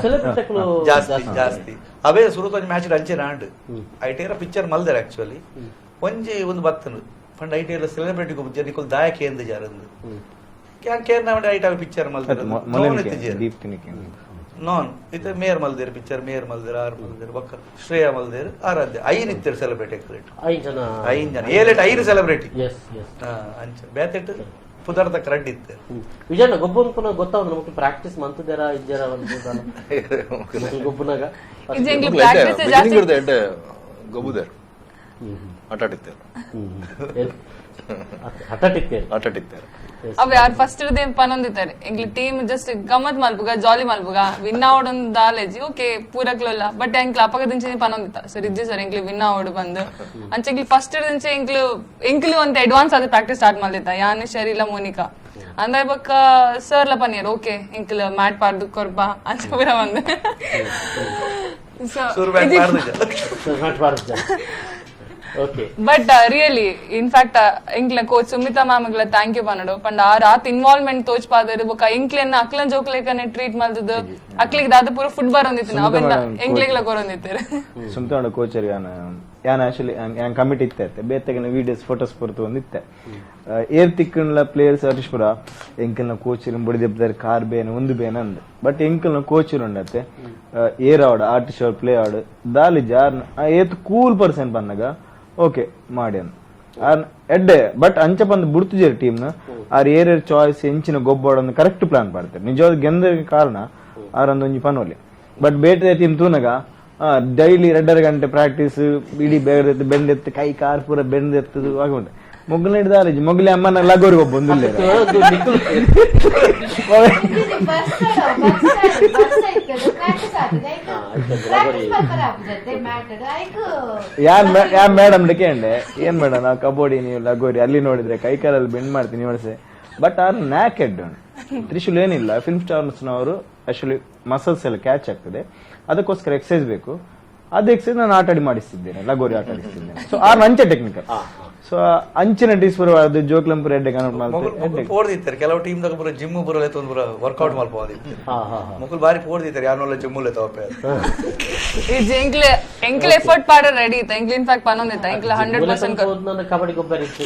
ಸೆಲೆಬ್ರಿಟಿ ನಕ್ಲು ಜಾಸ್ತಿ ಜಾಸ್ತಿ ಅವೇ ಸುರುತ ಒಂಜಿ ಮ್ಯಾಚ್ ಅಂಚೆ ನಾಂಡ್ ಐಟೇರ ಪಿಕ್ಚರ್ ಮಲ್ದೆರ್ ಆಕ್ಚುಲಿ ಒಂಜಿ ಒಂದು ಬತ್ತನು ಪಂಡ ಐಟೇರ ಸೆಲೆಬ್ರಿಟಿ ಗೊಬ್ಬ ನಿಕುಲ್ ದಾಯಕ ಎಂದು ಜಾರಂದು can care ನಾ ಐಟ ಪಿಕ್ಚರ್ ಮಲ್ದೆರ್ ನಾನ್ ಇತ್ತೆ ಮೇಯರ್ ಮಲ್ದೇರ್ ಪಿಕ್ಚರ್ ಮೇಯರ್ ಮಲ್ದೇರ್ ಆರ್ ಮಲ್ದೇರ್ ಬೊಕ್ಕ ಶ್ರೇಯಾ ಮಲ್ದೇರ್ ಆರಾಧ್ಯ ಐನ್ ಇತ್ತೆರ್ ಸೆಲೆಬ್ರಿಟಿ ಎಕ್ಸಲೆಂಟ್ ಐನ್ ಜನ ಐನ್ ಜನ ಏಲೆಟ್ ಐನ್ celebrity S S ಅಂಚ ಬೇತೆಟ್ ಪುದರ್ದ ಕರಡ್ ಇತ್ತು. ವಿಜಯಣ್ಣ ಗೊಬ್ಬನ್ ಪುನಃ ಗೊತ್ತಾವ್ ನಮಗೆ ಪ್ರಾಕ್ಟೀಸ್ ಮಂತದೇರ ಇಜ್ಜರ ಗೊಬ್ಬನಾಗ ಪ್ರಾಕ್ಟೀಸ್ ಗೊಬ್ಬುದೇರು ಆಟಾಟಿತ್ತೇರು ಆಟಾಟಿತ್ತೇರು ಅವ್ ಯಾರು ಫಸ್ಟ್ ಪನೊಂದಿತ್ತಾರೆ ಎಂಗ್ಲಿ ಟೀಮ್ ಜಸ್ಟ್ ಗಮ್ಮತ್ ಮಲ್ಪುಗ ಜಾಲಿ ಮಲ್ಪುಗ ವಿನ್ ಆವಡೊಂದು ದಾಲೇಜಿ ಓಕೆ ಪೂರಕ್ಲಲ್ಲ ಬಟ್ ಎಂಕ್ಲ ಅಪಗದಿಂಚೆ ಪನೊಂದಿತ್ತ ಸರ್ ಇಜ್ಜಿ ಸರ್ ಎಂಕ್ಲಿ ವಿನ್ ಆವಡು ಬಂದು ಅಂಚೆ ಎಂಕ್ಲಿ ಫಸ್ಟ್ ದಿಂಚೆ ಎಂಕ್ಲು ಎಂಕ್ಲು ಅಂತ ಅಡ್ವಾನ್ಸ್ ಆದ ಪ್ರಾಕ್ಟೀಸ್ ಸ್ಟಾರ್ಟ್ ಮಲ್ದಿತ್ತ ಯಾನ್ ಶರೀಲ ಮೋನಿಕಾ ಅಂದಾಯ್ ಬೊಕ್ಕ ಸರ್ ಲ ಪನಿಯರ್ ಓಕೆ ಎಂಕ್ಲು ಮ್ಯಾಟ್ ಪಾರ್ದು ಕೊರ್ಪ ಅಂಚೆ ಪೂರ ಬಂದು but really in fact ಎಂಕ್ಲ coach Sumita ma'am thank you ಪನ್ನಡು ಪಂಡ ಆ ರಾತ್ ಇನ್ವಾಲ್ವ್ಮೆಂಟ್ ತೋಚ್ಪಾದರು ಬೊಕ್ಕ ಎಂಕ್ಲೆನ್ನ ಅಕ್ಲನ್ ಜೋಕ್ಲೇಕನೆ ಟ್ರೀಟ್ ಮಲ್ದದು ಅಕ್ಲಿಗೆ ದಾದ ಪೂರ ಫುಡ್ ಬರೊಂದಿತ್ತು ಅವೆಲ್ಲ ಎಂಕ್ಲೆಗ್ಲ ಕೊರೊಂದಿತ್ತಾರೆ. ಸುಮಿತಾ ಮೇಡಮ್ ಕೋಚರ್ ಯಾನ್ ಆಕ್ಚುಲಿ ಯಾನ್ ಕಮಿಟಿ ಇತ್ತೆ ಬೇತೆಗನ ವಿಡಿಯೋಸ್ ಫೋಟೋಸ್ ಪೊರ್ತು ಒಂದಿತ್ತೆ ಏರ್ ತಿಕ್ಕನ್ಲ ಪ್ಲೇಯರ್ಸ್ ಹರೀಶ್ ಪುರ ಎಂಕಲ್ನ ಕೋಚ್ ಬುಡಿದೆಪ್ದಾರೆ ಕಾರ್ ಬೇನ ಒಂದು ಬೇನ ಅಂದ್ ಬಟ್ ಎಂಕಲ್ನ ಕೋಚ್ ಉಂಡತ್ತೆ ಏರ್ ಆವಡ್ ಆರ್ಟಿಸ್ಟ್ ಅವ್ರು ಪ್ಲೇ ಆವಡ್ ದಾಲಿ ಜಾರ್ ಏತ್ ಕೂಲ್ ಪರ್ಸನ್ ಪನ್ನಗ ಓಕೆ ಮಾಡಿ ಎಡ್ಡೆ ಬಟ್ ಅಂಚ ಬಂದು ಬುಡ್ತುಜೇರು ಟೀಮ್ ಆರ್ ಏರ್ ಚಾಯ್ಸ್ ಎಂಚಿನ ಗೊಬ್ಬಡ ಕರೆಕ್ಟ್ ಪ್ಲಾನ್ ಮಾಡ್ತಾರೆ. ನಿಜವಾದ ಗೆಂದ ಕಾರಣ ಆರಂದೊಂಜಿ ಪನೋಲಿ ಬಟ್ ಬೇಟೆ ಟೀಮ್ ತೂನಗ ಡೈಲಿ 2.5 ಗಂಟೆ ಪ್ರಾಕ್ಟೀಸ್ ಇಡೀ ಬೆಂಡೆತ್ತು ಬೆಂಡೆತ್ತು ಕೈ ಕಾರ್ ಪೂರ ಬೆಂಡೆತ್ತದು ಆಗುಂಟು ಮೊಗ್ಲ ಹಿಡ್ದಾಲೇಜಿ ಮೊಗ್ಲೆ ಅಮ್ಮನ ಲಗೋರಿಗೆ ಒಬ್ಬ ಯಾನ್ ಯಾನ್ ಮೇಡಮ್ ಕೇಂಡೆ ಏನ್ ಮೇಡಮ್ ನಾವು ಕಬಡ್ಡಿ ನೀವು ಲಗೋರಿ ಅಲ್ಲಿ ನೋಡಿದ್ರೆ ಕೈ ಕಾಲಲ್ಲಿ ಬೆಂಡ್ ಮಾಡ್ತೀನಿ ಹೊಡಸೆ but R knack head Trishul ಏನಿಲ್ಲ ಫಿಲ್ಮ್ ಸ್ಟಾರ್ಸ್ನವರು ಆಕ್ಚುಲಿ ಮಸಲ್ಸ್ ಎಲ್ಲ ಕ್ಯಾಚ್ ಆಗ್ತದೆ, ಅದಕ್ಕೋಸ್ಕರ ಎಕ್ಸಸೈಸ್ ಬೇಕು. ಅದು ಎಕ್ಸಸೈಸ್ ನಾನು ಆಟಾಡಿ ಮಾಡಿಸ್ತಿದ್ದೇನೆ, ಲಗೋರಿ ಆಟ ಆಡಿಸ್ತಿದ್ದೇನೆ. ಸೊ ಆರ್ ಅಂಚೆ ಟೆಕ್ನಿಕಲ್ ಸೊ ಅಂಚಿನ ಟೀಸ್ಪುರ ಅದು ಜೋಕ್ಲಂಪುರ ಎಡ್ಡೆ ಕನ್ವರ್ಟ್ ಪೋಡ್ದಿತ್ತಾರೆ ಕೆಲವು ಟೀಮ್ ದಾಗ ಪೂರ ಜಿಮ್ ಬರಲೆ ತೊಂದ್ರೆ ವರ್ಕೌಟ್ ಮಲ್ಪೋದಿತ್ತು ಮುಕುಲ್ ಬಾರಿ ಪೋಡ್ದಿತ್ತಾರೆ ಯಾನೊಲ್ಲ ಜಿಮ್ ತೋಪೆ ಎಂಕ್ಲೆ ಎಂಕ್ಲೆ ಎಫರ್ಟ್ ಪಾಡ ರೆಡಿ ಇತ್ತು ಎಂಕ್ಲೆ ಇನ್ಫ್ಯಾಕ್ಟ್ ಪನೊಂದಿತ್ತ ಎಂಕ್ಲೆ 100% ಕಬಡ್ಡಿ ಗೊಬ್ಬರ ಇತ್ತು.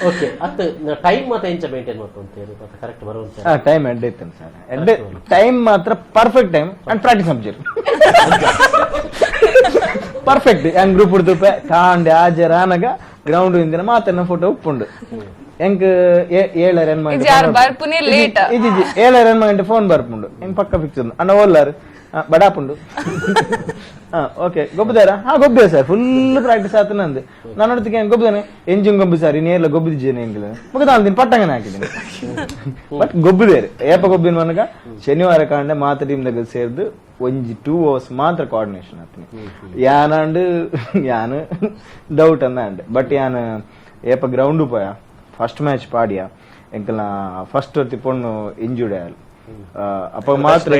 ಓಕೆ ಅತ್ತ ಟೈಮ್ ಮಾತ್ರ ಎಂಚ ಮೇಂಟೈನ್ ಮಾಡ್ಕೊಂತೀರಿ ಕರೆಕ್ಟ್ ಬರುವಂತ ಟೈಮ್ ಎಡ್ಡೆ ಇತ್ತು ಸರ್, ಎಡ್ಡೆ ಟೈಮ್ ಮಾತ್ರ perfect time and practice subject perfect. ಹೆಂಗ್ ಗ್ರೂಪ್ ಹುಡ್ದುಪೆ ಕಾಂಡೆ ಆಜರ ಆನಗ ಗ್ರೌಂಡ್ ಇಂದಿನ ಮಾತನ್ನ ಫೋಟೋ ಉಪ್ಪುಂಡು ಎಂಕ್ 7:30 ಗಂಟೆ ಫೋನ್ ಬರ್ಪುಂಡು ಹೆಂಗ್ ಪಕ್ಕ ಫಿಕ್ಸ್ ಅಣ್ಣ ಓಲ್ಲಾರು ಬಡಾಪುಂಡು ಓಕೆ ಗೊಬ್ಬದಾರ ಹಾ ಗೊಬ್ಬೆ sir full practice ಆತ ನಂದು ನಾನು ನೋಡ್ತೀನಿ ಗೊಬ್ಬದಾನೆ ಎಂಜಿನ್ ಗೊಬ್ಬು ಸರ್ ಇನ್ನೇಲ್ಲ ಗೊಬ್ಬಿದ್ದೇನೆ ಎಂಗಿಲ್ಲ ಮಗ ನಾನು ಪಟ್ಟಂಗನೆ ಹಾಕಿದ್ದೀನಿ ಬಟ್ ಗೊಬ್ಬುದೇರು ಏಪ ಗೊಬ್ಬಿನ ಮನಗ ಶನಿವಾರ ಕಾಂಡೆ ಮಾತ್ರ ಟೀಮ್ ದಾಗ ಸೇರ್ದು ಒಂಜಿ 2 ಅವರ್ಸ್ ಮಾತ್ರ ಕೋಆರ್ಡಿನೇಷನ್ ಆತೀನಿ ಯಾನಾಂಡ್ ಯಾನ್ ಡೌಟ್ ಅಂದ ಬಟ್ ಯಾನ್ ಏಪ ಗ್ರೌಂಡ್ ಪೋಯ ಫಸ್ಟ್ ಮ್ಯಾಚ್ ಪಾಡಿಯ ಎಂಕಲ್ನ ಫಸ್ಟ್ ಹೊತ್ತಿ ಪೊಣ್ಣು ಇಂಜುರ್ಡ್ ಆಯಲ್ ಅಪ್ಪ ಮಾತ್ರ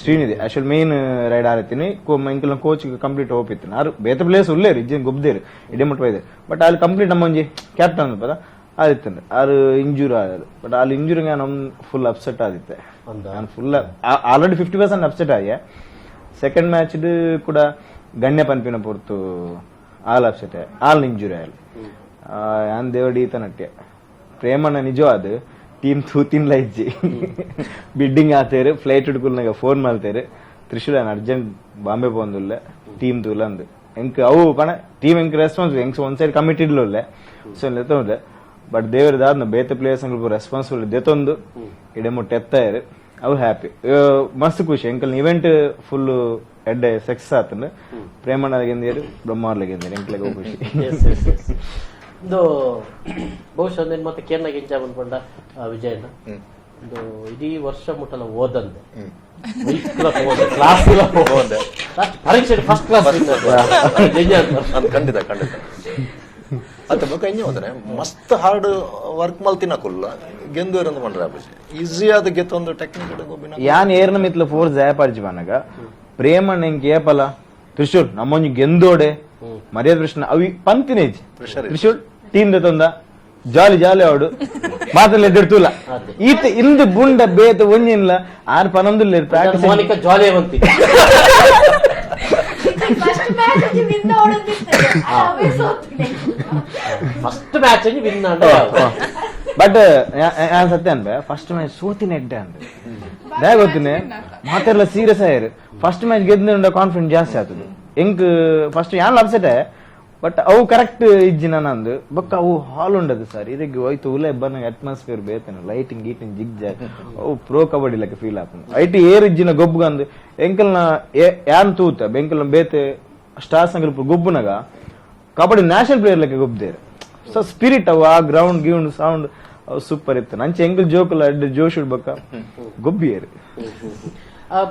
Srinidhi actually main ride ಆರತೀನಿ ಎಂಕಲ್ನ coach complete hope ಇತ್ತು ಆರು ಬೇತ ಪ್ಲೇಸ್ ಉಲ್ಲೇರು ಇಜ್ಜಿನ ಗೊಬ್ದೇರು ಇಡೇ ಮುಟ್ಟ ಬಟ್ ಅಲ್ಲಿ ಕಂಪ್ಲೀಟ್ ನಮ್ಮ ಒಂಜಿ ಕ್ಯಾಪ್ಟನ್ ಪದ ಆದಿತ್ತಂದ್ರೆ ಆರು ಇಂಜೂರ್ ಆದರು ಬಟ್ ಅಲ್ಲಿ ಇಂಜೂರಿಂಗ್ ನಮ್ ಫುಲ್ ಅಪ್ಸೆಟ್ ಆದಿತ್ತೆ. ನಾನು full already 50% upset ಆಗಿ ಸೆಕೆಂಡ್ ಮ್ಯಾಚ್ ಕೂಡ ಗಣ್ಯ ಪನ್ಪಿನ ಪೊರ್ತು all upset all injury ಆಯಲ್ ಯಾನ್ ದೇವಡಿ ಈತನಟ್ಟೆ ಪ್ರೇಮಣ್ಣ ನಿಜವಾದ ಟೀಮ್ ತೂತಿನ್ಲ ಇಜ್ಜಿ ಬಿಡ್ಡಿಂಗ್ ಆತೇರು ಫ್ಲೈಟ್ ಹಿಡ್ಕುಲ್ನಾಗ ಫೋನ್ ಮಾಡ್ತೇರು ತ್ರಿಶೂಲ ಅರ್ಜೆಂಟ್ ಬಾಂಬೆ ಪೋಂದುಲ್ಲ ಟೀಮ್ ತೂಲ ಅಂದು ಎಂಕ್ ಅವು ಪಣ ಟೀಮ್ ಎಂಕ್ ರೆಸ್ಪಾನ್ಸ್ ಎಂಕ್ ಒಂದ್ ಸೈಡ್ ಕಮಿಟೆಡ್ ಉಲ್ಲೆ ಸೊ ಲೆತ್ತೊಂದೆ ಬಟ್ ದೇವರ ದಾದ್ನ ಬೇತೆ ಪ್ಲೇಯರ್ಸ್ ರೆಸ್ಪಾನ್ಸಿಬಿಲಿಟಿ ದೆತ್ತೊಂದು ಇಡೆ ಮುಟ್ಟ ಎತ್ತಾಯರು ಅವು ಹ್ಯಾಪಿ ಮಸ್ತ್ ಖುಷಿ ಎಂಕಲ್ ಇವೆಂಟ್ ಫುಲ್ ಎಡ್ಡೆ ಸಕ್ಸಸ್ ಆತಂದ್ರೆ ಪ್ರೇಮಣ್ಣ ಗೆಂದಿಯರು ಬ್ರಹ್ಮಾರ್ಲ ಗೆಂದಿಯರು ಎಂಕ್ಲೆಗ್ ಖುಷಿ. ಇದು ಬಹುಶಃ ನಿನ್ ಮತ್ತೆ ಕೇರ್ನಾಗ ಎಂಜ ಬಂದ್ಕೊಂಡ ವಿಜಯಣ್ಣ ಇದು ಇಡೀ ವರ್ಷ ಮುಟ್ಟಲ್ಲ ಓದಂದೆ ಕ್ಲಾಸ್ ಪರೀಕ್ಷೆ ಫಸ್ಟ್ ಕ್ಲಾಸ್ ಖಂಡಿತ ಖಂಡಿತ ಅತ್ತ ಬೊಕ ಇಂಜ ಹೋದ್ರೆ ಮಸ್ತ್ ಹಾರ್ಡ್ ವರ್ಕ್ ಮಲ್ತಿನ ಕುಲ್ಲ ಗೆಂದು ಇರಂದು ಪಂಡ್ರೆ ಈಸಿ ಆದ ಗೆತ್ತೊಂದು ಟೆಕ್ನಿಕ್ ಗೊಬ್ಬಿನ ಯಾನ್ ಏರ್ನ ಮಿತ್ಲ ಫೋರ್ ಜಯಪರ್ಜಿ ಬನಗ ಪ್ರೇಮಣ್ಣ ಎಂಕ್ ಏಪಲ ತ್ರಿಶೂಲ್ ನಮ್ಮೊಂಜಿ ಗೆಂದೋಡೆ ಮರ್ಯಾದ ಕೃಷ್ಣ ಅವಿ ಪಂತಿನೇಜ್ ತ್ರಿಶೂಲ್ ಟೀಮ್ ತಂದ ಜಾಲಿ ಜಾಲಿ ಅವಡು ಮಾತ್ರ ಎದ್ದಿರ್ತೂಲ ಈತ ಇಂದು ಬುಂಡ ಬೇತ ಒಂಜಿನ್ಲ ಆರ್ ಪನೊಂದುಲ್ಲ practice Monika jolly Avanti first match win but ಸತ್ಯ ಅನ್ಬೆ ಫಸ್ಟ್ ಮ್ಯಾಚ್ ಸೋತಿನ ಎಡ್ಡೆ ಅಂದೆ ದಯ ಗೊತ್ತಿನಿ ಮಾತೆಲ್ಲ ಸೀರಿಯಸ್ ಆಯ್ರು ಫಸ್ಟ್ ಮ್ಯಾಚ್ ಗೆದ್ದ ಕಾನ್ಫಿಡೆನ್ಸ್ ಜಾಸ್ತಿ ಆಗ್ತದೆ ಎಂಕ್ ಫಸ್ಟ್ ಯಾನ್ ಅಪ್ಸೆಟ್ But ಅವು ಕರೆಕ್ಟ್ ಇಜ್ಜಿನ ನಂದು ಬೊಕ್ಕ ಅವು ಹಾಲ್ ಉಂಡದು ಸರ್ ಇದಕ್ಕೆ ಹೋಯ್ತು ಉಲೆ ಬನ್ನ ಅಟ್ಮಾಸ್ಫಿಯರ್ ಬೇತನ ಲೈಟಿಂಗ್ ಗೀಟಿಂಗ್ ಜಿಗ್ ಜಾಗ್ ಅವು ಪ್ರೋ ಕಬಡ್ಡಿ ಲೆಕ್ಕ ಫೀಲ್ ಆಪುಂಡು ಐಟ್ ಏರ್ ಇಜ್ಜಿನ ಗೊಬ್ಬುಗಂದು ಎಂಕಲ್ನ ಯಾನ್ ತೂತ ಎಂಕಲ್ನ ಬೇತೆ ಸ್ಟಾರ್ಸ್ ಸಂಕಲ್ಪ ಗೊಬ್ಬುನಗ ಕಬಡ್ಡಿ ನ್ಯಾಷನಲ್ ಪ್ಲೇಯರ್ ಲೆಕ್ಕ ಗೊಬ್ಬದೇರು. ಸೊ ಸ್ಪಿರಿಟ್ ಅವು ಆ ಗ್ರೌಂಡ್ ಗಿೌಂಡ್ ಸೌಂಡ್ ಅವು ಸೂಪರ್ ಇತ್ತು. ನಂಚೆ ಎಂಕಲ್ ಜೋಕುಲ ಅಡ್ಡ ಜೋಶ್ ಬೊಕ್ಕ ಗೊಬ್ಬಿಯೇರು.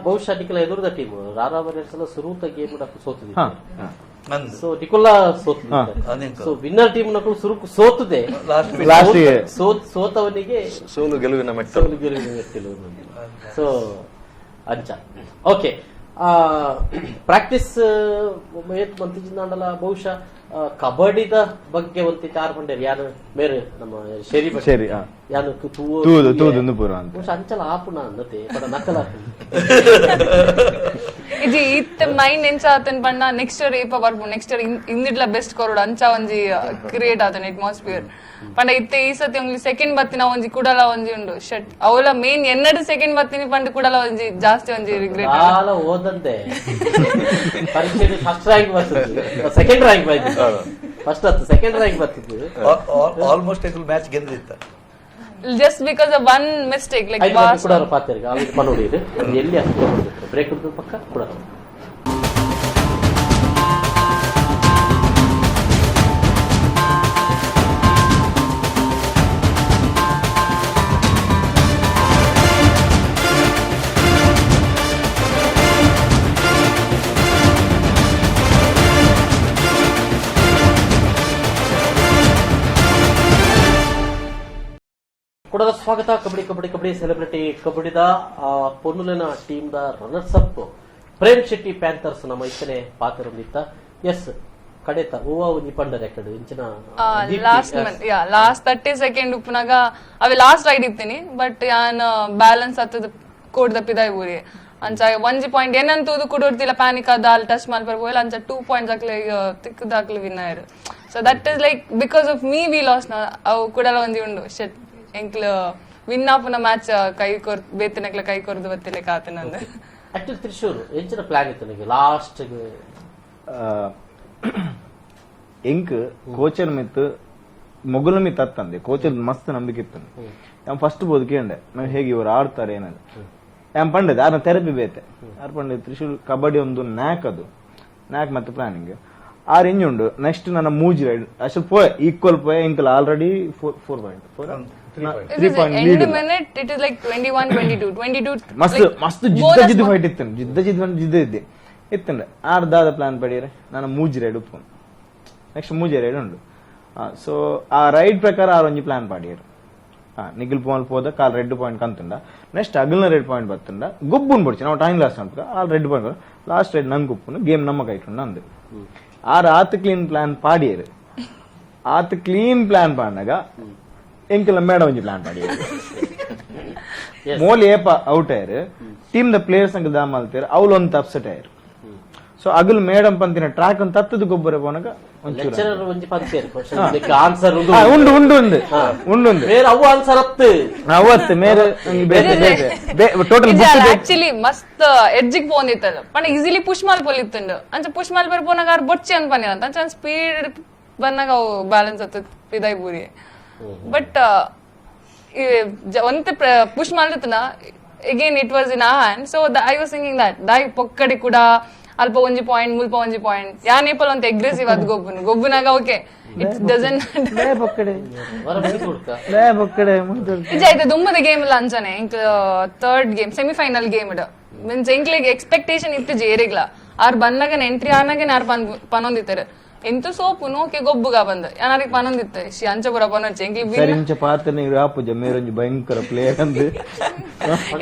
ಬಹುಶಃ ನಿಖಲ ಎದುರುದ ಟೀಮ್ ರಾರಾ ವಾರಿಯರ್ಸ್ ಎಲ್ಲ ಸುರೂತ ಗೇಮ್ ಸೋತಿದೆ. ಹಾ ಸೊ ನಿಕೋಲಾ ಸೋತಿದೆ. So winner team ನಕಲು ಸುರುಕು ಸೋತದೆ. ಲಾಸ್ಟ್ ಸೋತವನಿಗೆ ಸೋಲು ಗೆಲುವಿನ ಮೆಟ್ಟಲು. ಸೋಲು ಗೆಲುವಿನ ಮೆಟ್ಟಿಲು. ಸೊ ಅಂಚ ಓಕೆ ಪ್ರಾಕ್ಟೀಸ್ ಮಂತಿಜಿಂದಾಂಡಲ ಬಹುಶಃ ಕಬಡ್ಡಿದ ಬಗ್ಗೆ ಒಂತಿ ಚಾರ್ ಪಂಡೇರ್ ಯಾರು ಮೇರೆ ನಮ್ಮ ಶೇರಿ ಶೇರಿ ಯಾನು ತೂದು ತೂದು ಪೂರ ಅಂತ ಬಹುಶಃ ಅಂಚಲ ಆಪುಣ ಅನ್ನತೆ ಪಡ ನಕಲ ಇಜಿ ಇತ್ತ ಮೈಂಡ್ ಎಂಚ ಆತನ್ ಪಂಡ ನೆಕ್ಸ್ಟ್ ಇಯರ್ ಏಪ ಬರ್ಪು ನೆಕ್ಸ್ಟ್ ಇಯರ್ ಇಂದಿಡ್ಲ ಬೆಸ್ಟ್ ಕೊರಡು ಅಂಚ ಒಂಜಿ ಕ್ರಿಯೇಟ್ ಆತನ್ ಅಟ್ಮಾಸ್ಫಿಯರ್ ಪಂಡ ಇತ್ತೆ ಈ ಸತಿ ಒಂಜಿ ಸೆಕೆಂಡ್ ಬತ್ತಿನ ಒಂಜಿ ಕುಡಲ ಒಂಜಿ ಉಂಡು ಶಟ್ ಅವಲ ಮೇನ್ ಎನ್ನಡು ಸೆಕೆಂಡ್ ಬತ್ತಿನಿ ಪಂಡ ಕುಡಲ ಒಂಜಿ ಜಾಸ್ತಿ ಒಂಜಿ ರಿಗ್ರೆಟ್ ಬಾಲ ಓದಂತೆ ಪರೀಕ್ಷೆ ಫಸ್ಟ್ ರ್ಯಾಂಕ್ ಬರ್ತದೆ, ಸೆಕೆಂಡ್ ರ್ಯಾಂಕ್ ಬಂದಿತ್ತು, ಫಸ್ಟ್ ಹತ್ತು ಸೆಕೆಂಡ್ ರ್ಯಾಂಕ್ ಬರ್ತಿತ್ತು. ಆಲ್ಮೋಸ್ಟ್ ಮ್ಯಾಚ್ ಗೆದ್ದಿತ್ತ just because of one mistake like ಕೂಡ ಪಾತ್ರಿಗೆ ಆಮೇಲೆ ಪನೋಡಿ ಎಲ್ಲಿ ಬ್ರೇಕ್ ಪಕ್ಕ ಕೂಡ ಕೊಡದ ಸ್ವಾಗತ. ಕಬಡ್ಡಿ ಕಬಡ್ಡಿ ಕಬಡ್ಡಿ ಸೆಲೆಬ್ರಿಟಿ ಕಬಡ್ಡಿದ ಪೊನ್ನುಲಿನ team the runners up Prem Shetty Panthers ನಮ್ಮ ಇತ್ತನೆ ಪಾತ್ರರೊಂದಿತ್ತ. ಎಸ್ ಕಡೆತ ಹೂವ ಒಂಜಿ ಪಂಡ ರೆಕಾರ್ಡ್ ಇಂಚಿನ last last 30 second ಉಪ್ಪುನಾಗ ಅವೆ ಲಾಸ್ಟ್ ರೈಡ್ ಇತ್ತೀನಿ ಬಟ್ ಯಾನ್ ಬ್ಯಾಲೆನ್ಸ್ ಹತ್ತದ ಕೋಡ್ ದಪ್ಪಿದ ಊರಿ ಅಂಚ ಒಂಜಿ ಪಾಯಿಂಟ್ ಏನಂತೂದು ಕುಡೋರ್ತಿಲ್ಲ ಪ್ಯಾನಿಕ್ ಆದ ಅಲ್ಲಿ ಟಚ್ ಮಲ್ಪರ್ ಪೋಯಿಲ್ಲ ಅಂಚ 2 ಪಾಯಿಂಟ್ಸ್ ಹಾಕ್ಲಿ ತಿಕ್ಕದಾಕ್ಲಿ win ಆಯ್ರು. So that is like because of me we lost ಅವು ಕೂಡಲ ಒಂಜಿ ಉಂಡು ಶೆಟ್ ಎಂಕ್ಲ ವಿನ್ ಆಪುನ ಮ್ಯಾಚ್ ಕೈ ಕೊರ್ ಬೇತನಕ್ಲ ಕೈ ಕೊರ್ದು ಬತ್ತಿಲ್ಲ ಕಾತನಂದು. ಆಕ್ಚುಲಿ ತ್ರಿಶೂರ್ ಎಂಚಿನ ಪ್ಲಾನ್ ಇತ್ತು ನನಗೆ ಲಾಸ್ಟ್ ಎಂಕ್ ಕೋಚರ್ ಮಿತ್ ಮೊಗಲ ಮಿತ್ ಅತ್ತಂದೆ ಕೋಚರ್ ಮಸ್ತ್ ನಂಬಿಕೆ ಇತ್ತು. ನಾನು ಫಸ್ಟ್ ಬೋದು ಕೇಂಡೆ ನಾವು ಹೇಗೆ ಇವರು ಆಡ್ತಾರೆ ಏನಂದ್ರೆ ಯಾನ್ ಪಂಡದ ಯಾರ ಥೆರಪಿ ಬೇತೆ ಯಾರು ಪಂಡೆ ತ್ರಿಶೂಲ್ ಕಬಡ್ಡಿ ಒಂದು ನ್ಯಾಕ್ ಅದು ನ್ಯಾಕ್ ಮತ್ತೆ ಪ್ಲಾನಿಂಗ್ ಆರ್ ಇಂಜ್ ಉಂಡು. ನೆಕ್ಸ್ಟ್ ನನ್ನ ಮೂಜಿ ರೈಡ್ ಅಷ್ಟು ಪೋಯ್ equal ಪೋಯ್ ಎಂಕಲ್ already 4 point 4 3 point lead. Minute it is like 21 22 22 ಮಸ್ತ್ ಮಸ್ತ್ ಜಿದ್ದ ಜಿದ್ದು ಫೈಟ್ ಇತ್ತು, ಜಿದ್ದ ಜಿದ್ದ ಜಿದ್ದ ಇದ್ದೆ ಇತ್ತಂಡೆ ಆರ್ ದಾದ ಪ್ಲಾನ್ ಪಡಿಯರೆ ನಾನು ಮೂಜಿ ರೈಡ್ ಉಪ್ಪು ನೆಕ್ಸ್ಟ್ ಮೂಜಿ ರೈಡ್ ಉಂಡು. ಸೊ ಆ ರೈಡ್ ಪ್ರಕಾರ ಆರ್ ಒಂಜಿ ಪ್ಲಾನ್ ಪಾಡಿಯರು. ನಿಖಿಲ್ ಪೋಲ್ ಪೋದ ಕಾಲ್ ರೆಡ್ ಪಾಯಿಂಟ್ ಕಂತುಂಡ ನೆಕ್ಸ್ಟ್ ಅಗಲ್ನ ರೆಡ್ ಪಾಯಿಂಟ್ ಬರ್ತುಂಡ ಗೊಬ್ಬುನ್ ಬೊಡ್ಚಿ ನಾವು ಟೈಮ್ ಲಾಸ್ಟ್ ಅಂತ ಆ red point last red ನಂಗೆ ಉಪ್ಪುನು ಗೇಮ್ ನಮ್ಮ ಕೈಟುಂಡ ಅಂದು ಆರ್ ಆತ್ ಕ್ಲೀನ್ ಪ್ಲಾನ್ ಪಾಡಿಯರು. ಆತ್ ಕ್ಲೀನ್ ಪ್ಲಾನ್ ಪಾಂಡಗ ಎಂಕೆಲ್ಲ ಮೇಡ ಒಂಜಿ ಪ್ಲಾನ್ ಪಾಡಿಯರು. ಮೋಲಿ ಏಪ ಔಟ್ ಆಯರು team the players ಅಂಕ ದಾಮ ಅಲ್ತೇರು ಅವ್ಲು ಒಂತ ಅಪ್ಸೆಟ್ ಆಯರು. ಸೊ ಅಗಲ್ ಮೇಡಮ್ ಪಂತಿನ ಟ್ರ್ಯಾಕ್ ಅಂತ ತತ್ತದ ಗೊಬ್ಬರ ಪೋನಗ ಲೆಕ್ಚರರ್ ಒಂಜಿ ಪಂತೇರು ಆನ್ಸರ್ ಉಂಡು ಉಂಡು ಉಂಡು ಉಂಡು ಉಂಡು ಬೇರೆ ಅವು ಆನ್ಸರ್ ಅತ್ತು ಅವತ್ತು ಮೇರೆ ಟೋಟಲ್ ಆಕ್ಚುಲಿ ಮಸ್ತ್ ಎಡ್ಜಿಗ್ ಪೋಂದಿತ್ತಲ್ಲ ಪಂಡ ಈಸಿಲಿ ಪುಷ್ ಮಾಲ್ ಪೊಲಿತ್ತುಂಡು ಅಂಚ ಪುಷ್ ಮಾಲ್ ಬರ್ ಪೋನಾಗ ಆರ್ ಬೊಚ್ಚಿ ಅಂತ ಪನ್ನಿರ ಅಂತ ಅಂಚ ಸ್ಪೀಡ್ ಬಂದಾಗ ಅವು ಬ್ಯಾಲೆನ್ಸ್ ಹತ್ತದ ಪಿದಾಯ್ ಬೂರಿ. ಬಟ್ ಒಂತೆ push ಮಾಡ್ಲತ್ತನ again it was in a hand. So I was thinking that ದಾಯ್ ಪೊಕ್ಕಡಿ ಕೂಡ ಅಲ್ಪ ಒಂಜಿ ಪಾಯಿಂಟ್ ಮುಲ್ಪ ಒಂಜಿ ಪಾಯಿಂಟ್ ಯಾನೇಪಲ್ ಅಂತ ಅಗ್ರೆಸಿವ್ ಅದ್ ಗೊಬ್ಬುನು ಗೊಬ್ಬುನಾಗ okay it doesn't ನಿಜ ಆಯ್ತು ದುಮ್ಮದ ಗೇಮ್ ಇಲ್ಲ ಅಂಚನೆ ಎಂಕ್ third game semifinal game ಇಡ ಮೀನ್ಸ್ ಎಂಕ್ಲೆಗ್ ಎಕ್ಸ್ಪೆಕ್ಟೇಷನ್ ಇತ್ತು ಜೇರಿಗ್ಲ ಆರ್ ಬಂದಾಗ ಎಂಟ್ರಿ ಆನಾಗ ಆರ್ ಪನೊಂದಿತ್ತಾರೆ ಎಂತ ಸೋಪು ನೋಕೆ ಗೊಬ್ಬುಗ ಬಂದ ಯಾರಿಗೆ ಪನೊಂದಿತ್ತೆ she ಅಂಚಪುರ ಪನೊಂಚೆ ಎಂಕ್ಲಿ ಸರಿ ಇಂಚ ಪಾತ್ರ ನೀರು ಆಪುಜ ಮೇರೊಂಜಿ ಭಯಂಕರ ಪ್ಲೇಯರ್ ಅಂದು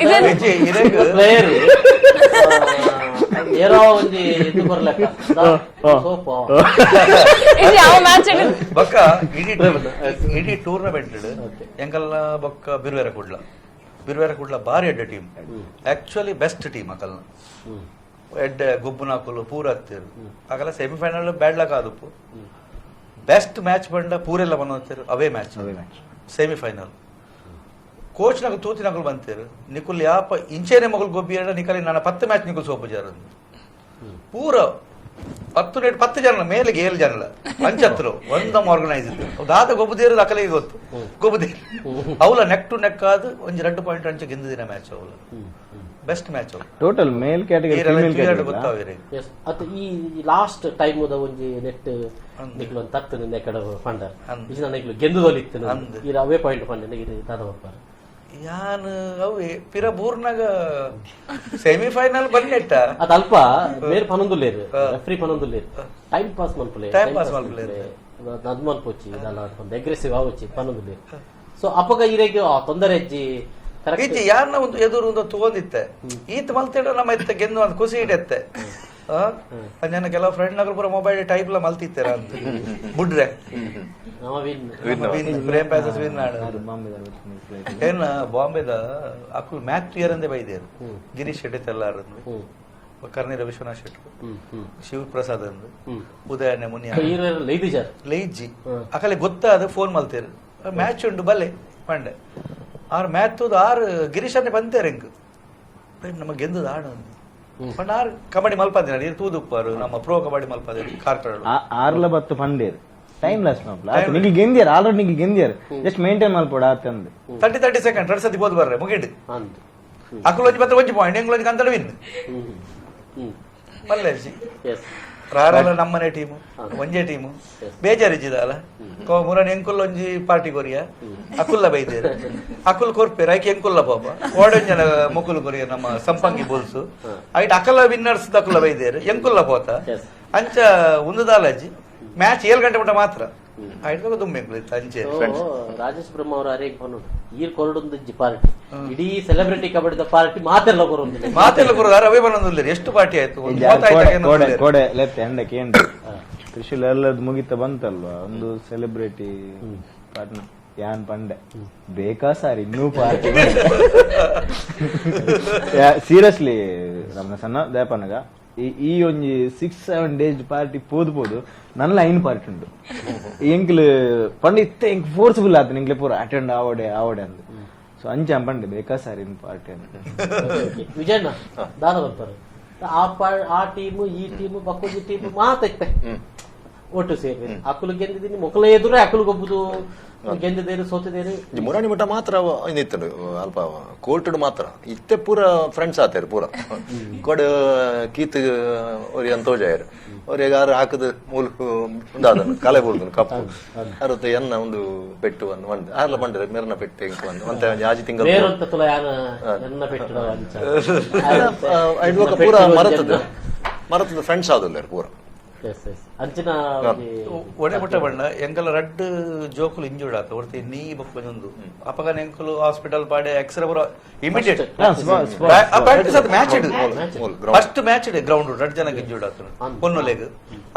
ಪ್ಲೇಯರ್ ಏರೋ ಒಂಜಿ ಇದು ಬರ್ಲಕ್ಕ ಸೋಪು ಯಾವ ಮ್ಯಾಚ್ ಬೊಕ್ಕ ಇಡೀ ಇಡೀ ಟೂರ್ನಮೆಂಟ್ ಎಂಕಲ್ನ ಬೊಕ್ಕ ಬಿರುವೆರ ಕುಡ್ಲ ಬಿರುವೆರ ಕುಡ್ಲ ಬಾರಿ ಎಡ್ಡೆ team actually best team ಅಕಲ್ನ ಎಡ್ಡೆ ಗೊಬ್ಬುನಾಕುಲು ಪೂರ ಹತ್ತಿರು ಆಗಲ್ಲ semifinal bad luck ಆದಪ್ಪು best match ಬಂಡ ಪೂರೆಲ್ಲ ಬಂದಿರು ಅವೇ match semifinal coach ನಾಗ ತೂತಿನಕುಲು ಬಂತೀರು ನಿಕುಲ್ ಯಾಪ ಇಂಚೇನೆ ಮಗಲು ಗೊಬ್ಬಿ ನಿಕಲಿ ನನ್ನ 10 ಮ್ಯಾಚ್ ನಿಕುಲ್ ಸೋಪು ಜಾರ ಪೂರ 10 rate 10 ಜನ ಮೇಲೆ 7 ಜನ ಪಂಚತ್ರು ಒಂದಮ್ಮ ಆರ್ಗನೈಸ್ ಇತ್ತು ದಾದ ಗೊಬ್ಬದೇರು ಅಕಲಿಗೆ ಗೊತ್ತು ಗೊಬ್ಬದೇರು ಅವಲ neck to neck ಆದ ಒಂಜಿ 2 ಪಾಯಿಂಟ್ ಅಂಚೆ ಗೆಂದಿನ ಮ್ಯಾಚ್ ಅವಲ ಬೆಸ್ಟ್ ಮ್ಯಾಚ್ ಅವು total male category female category ಗೊತ್ತಾವಿರಿ. ಅತ್ತ ಈ ಲಾಸ್ಟ್ ಟೈಮ್ ಉದ ಒಂಜಿ ನೆಟ್ ನಿಕ್ಲು ಒಂದು ತತ್ತು ನಿನ್ನೆ ಕಡೆ ಫಂಡ ಇಜಿ ನನ್ನ ಗೆಂದುದೊಲಿತ್ತು ಈ ಅವೇ ಪಾಯಿಂಟ್ ಫಂಡ ಇದು ದಾದ ಬರ್ಪಾರ ಯಾನ್ ಅವೇ ಪಿರ ಬೂರ್ನಾಗ ಸೆಮಿಫೈನಲ್ ಬನ್ನೆಟ್ಟ ಅದು ಅಲ್ಪ ಬೇರೆ ಪನೊಂದುಲ್ಲೇರು ರೆಫ್ರಿ ಪನೊಂದುಲ್ಲೇರು ಟೈಮ್ ಪಾಸ್ ಮನ್ಪುಲೆ ಟೈಮ್ ಪಾಸ್ ಮನ್ಪುಲೆ ನದ್ ಮನ್ಪೊಚ್ಚಿ ಇದಲ್ಲ ಒಂದು ಅಗ್ರೆಸಿವ್ ಆವೊಚ್ಚಿ ಪನೊಂದುಲ್ಲೇರು. ಸೊ ಅಪಗ ಇರೆಗ್ ತೊಂದರೆ ಅಜ್ಜಿ ಇಜ್ಜಿ ಯಾರನ್ನ ಒಂದು ಎದುರು ಒಂದು ತಗೊಂಡಿತ್ತೆ ಈತ ಮಲ್ತೇಡ ನಮ್ಮ ಇತ್ತ ಗೆಂದು ಒಂದು ಖುಷಿ ಇಡತ್ತೆ. ನನ್ನ ಕೆಲವು ಫ್ರೆಂಡ್ ನಗರ ಪೂರ ಮೊಬೈಲ್ ಟೈಪ್ ಲ ಮಲ್ತಿತ್ತರ ಅಂತ ಬುಡ್ರೆ ಪ್ರೇಮ್ ಪ್ಯಾಸಸ್ ವಿನ್ ಏನ ಬಾಂಬೆದ ಅಕುಲ್ ಮ್ಯಾಚ್ ಇಯರ್ ಅಂದೇ ಬೈದೇರು ಗಿರೀಶ್ ಶೆಟ್ಟಿ ತೆಲ್ಲಾರಂದು, ಕರ್ನೀರ ವಿಶ್ವನಾಥ್ ಶೆಟ್ಟಿ, ಶಿವಪ್ರಸಾದ್ ಅಂದು, ಉದಯಣ್ಣ ಮುನಿಯ ಲೈಜಿ ಅಕಲೆ ಗೊತ್ತಾದ ಫೋನ್ ಮಲ್ತೇರು ಮ್ಯಾಚ್ ಉಂಡು ಬಲ್ಲೆ ಪಂಡೆ ಆರು ಮ್ಯಾಚ್ ತೂದು ಆರು ಗಿರೀಶ್ ಅನ್ನೆ ಬಂತೇರು ಎಂಕ್ ನಮ್ಮ ಗೆಂದದ ಆಡು ಪಂಡ ಆರು ಕಬಡ್ಡಿ ಮಲ್ಪಾದಿನ ನೀರು ತೂದುಪ್ಪಾರು ನಮ್ಮ ಪ್ರೋ ಕಬಡ್ಡಿ ಮಲ್ಪಾದಿರು ಕಾರ್ಕಳ ಆರ್ಲ ಬತ್ತು ಪಂಡೇರು ಟೈಮ್ ಲಾಸ್ ಮಲ್ಪಲ ನಿಂಗೆ ಗೆಂದಿಯರ್ ಆಲ್ರೆಡಿ ನಿಂಗೆ ಗೆಂದಿಯರ್ ಜಸ್ಟ್ ಮೇಂಟೈನ್ ಮಲ್ಪೋಡ ಆತಂದು 30 ಸೆಕೆಂಡ್ ಎರಡು ಸತಿ ಬೋದು ಬರ್ರೆ ಮುಗಿಡು ಅಕುಲೊಂಜಿ ಬತ್ತ ಒಂಜಿ ಪಾಯಿಂಟ್ ಎಂಗ್ಲೊಂಜಿ ಕಂತಡ ವಿನ್ ಮಲ್ಲೆ ರಾರಲ್ಲ ನಮ್ಮನೆ ಟೀಮು ಒಂಜೇ ಟೀಮು ಬೇಜಾರಿಜ್ಜಿದಾಲ ಮುರನ್ ಎಂಕುಲ್ ಒಂಜಿ ಪಾರ್ಟಿ ಕೊರಿಯ ಅಕುಲ್ಲ ಬೈದೇರು ಅಕುಲ್ ಕೊರ್ಪೇರು ಐಕೆ ಎಂಕುಲ್ಲ ಪಾಪ ಓಡೊಂಜನ ಮುಕುಲ್ ಕೊರಿಯ ನಮ್ಮ ಸಂಪಂಗಿ ಬೋಲ್ಸು ಐಟ್ ಅಕಲ ವಿನ್ನರ್ಸ್ ಅಕುಲ್ಲ ಬೈದೇರು ಎಂಕುಲ್ಲ ಪೋತ ಅಂಚ ಉಂದುದಾಲಜ್ಜಿ ಮ್ಯಾಚ್ 7 ಗಂಟೆ ಮುಟ್ಟ ಮಾತ್ರ ಅಂಚೆ. ರಾಜೇಶ್ ಬ್ರಹ್ಮ ಅವರು ಅರೇಗ್ ಬಂದು ಈರ್ ಕೊರಡೊಂದು ಪಾರ್ಟಿ ಇಡೀ ಸೆಲೆಬ್ರಿಟಿ ಕಬಡ್ಡಿದ ಪಾರ್ಟಿ ಮಾತೆಲ್ಲ ಕೊರೊಂದು ಮಾತೆಲ್ಲ ಕೊರೋದು ಅವೇ ಬಂದೊಂದು ಎಷ್ಟು ಪಾರ್ಟಿ ಆಯ್ತು ಕೋಡೆ ಲೆತ್ತೆ ಅಂಡಕ್ಕೆ ಏನ್ರಿ ತ್ರಿಶೂಲ್ ಎಲ್ಲದು ಮುಗಿತ ಬಂತಲ್ವಾ ಒಂದು ಸೆಲೆಬ್ರಿಟಿ ಪಾರ್ಟ್ನರ್ ಯಾನ್ ಪಂಡೆ ಬೇಕಾ ಸರ್ ಇನ್ನೂ ಪಾರ್ಟಿ ಸೀರಿಯಸ್ಲಿ ರಮಣ ಸಣ್ಣ ದೇಪನಗ ಈ ಒಂಜಿ 6-7 ಡೇಸ್ ಪಾರ್ಟಿ ಪೋದು ಪೋದು ನನ್ನ ಐನ್ ಪಾರ್ಟಿ ಉಂಟು ಎಂಕ್ಲು ಪಂಡ ಇತ್ತೆ ಎಂಕ್ ಫೋರ್ಸ್ಫುಲ್ ಆತ ಎಂಕ್ಲೆ ಪೂರ ಅಟೆಂಡ್ ಆವಡೆ ಆವಡೆ ಅಂದ್ ಸೊ ಅಂಚ ಪಂಡೆ ಬೇಕಾ sir in party ಅಂತ. ವಿಜಯಣ್ಣ ದಾದ ಬರ್ತಾರೆ ಆ ಟೀಮು ಈ ಟೀಮು ಬಕ್ಕೊಂಜಿ ಟೀಮು ಮಾತೈತೆ ಒಟ್ಟು ಸೇರಿ ಅಕುಲು ಗೆದ್ದಿದ್ದೀನಿ ಮೊಕಲ ಎದುರೇ ಅಕುಲು ಗೊಬ್ಬುದು ಗೆದ್ದಿದ್ದೇರು ಸೋತಿದ್ದೇರು ಮುರಾಣಿ ಮಠ ಮಾತ್ರ ಇನ್ನಿತ್ತು ಅಲ್ಪ ಕೋರ್ಟ್ ಮಾತ್ರ ಇತ್ತೆ ಪೂರ ಫ್ರೆಂಡ್ಸ್ ಆತೇರು ಪೂರ ಕೊಡ ಕೀತ್ ಅವ್ರಿಗೆ ಅಂತ ಹೋಜಾಯರು ಅವ್ರಿಗೆ ಯಾರು ಹಾಕದ ಮೂಲ ಉಂದಾದನು ಕಲೆ ಬೋರ್ದನು ಕಪ್ಪು ಅರುತ್ತೆ ಎನ್ನ ಒಂದು ಪೆಟ್ಟು ಒಂದು ಒಂದು ಆರ್ಲ ಬಂದ್ರೆ ಮೇರ್ನ ಪೆಟ್ಟು ಇಂಕ್ ಒಂದು ಒಂತೆ ಒಂಜಿ ಆಜಿ ತಿಂಗಳು ಪೂರ ಮರತದ ಮರತದ ಫ್ರೆಂಡ್ಸ್ ಆದಲ್ಲ ಪೂರ ಒಡೆ ಪುಟ್ಟ ಬಣ್ಣ ಎಂಕಲ ರಡ್ಡ್ ಜೋಕುಲು ಇಂಜೂರ್ಡ್ ಆತ ಒರ್ತಿ ನೀ ಬೊಕ್ಕೊಂದು ಅಪಗನ ಎಂಕುಲು ಹಾಸ್ಪಿಟಲ್ ಪಾಡೆ ಎಕ್ಸ್ರೇ ಬರೋ immediate practice ಆತ ಮ್ಯಾಚ್ ಇಡು ಫಸ್ಟ್ ಮ್ಯಾಚ್ ಇಡು ಗ್ರೌಂಡ್ ರಡ್ಡ್ ಜನ ಇಂಜೂರ್ಡ್ ಆತ ಪೊನ್ನುಲೆಗ್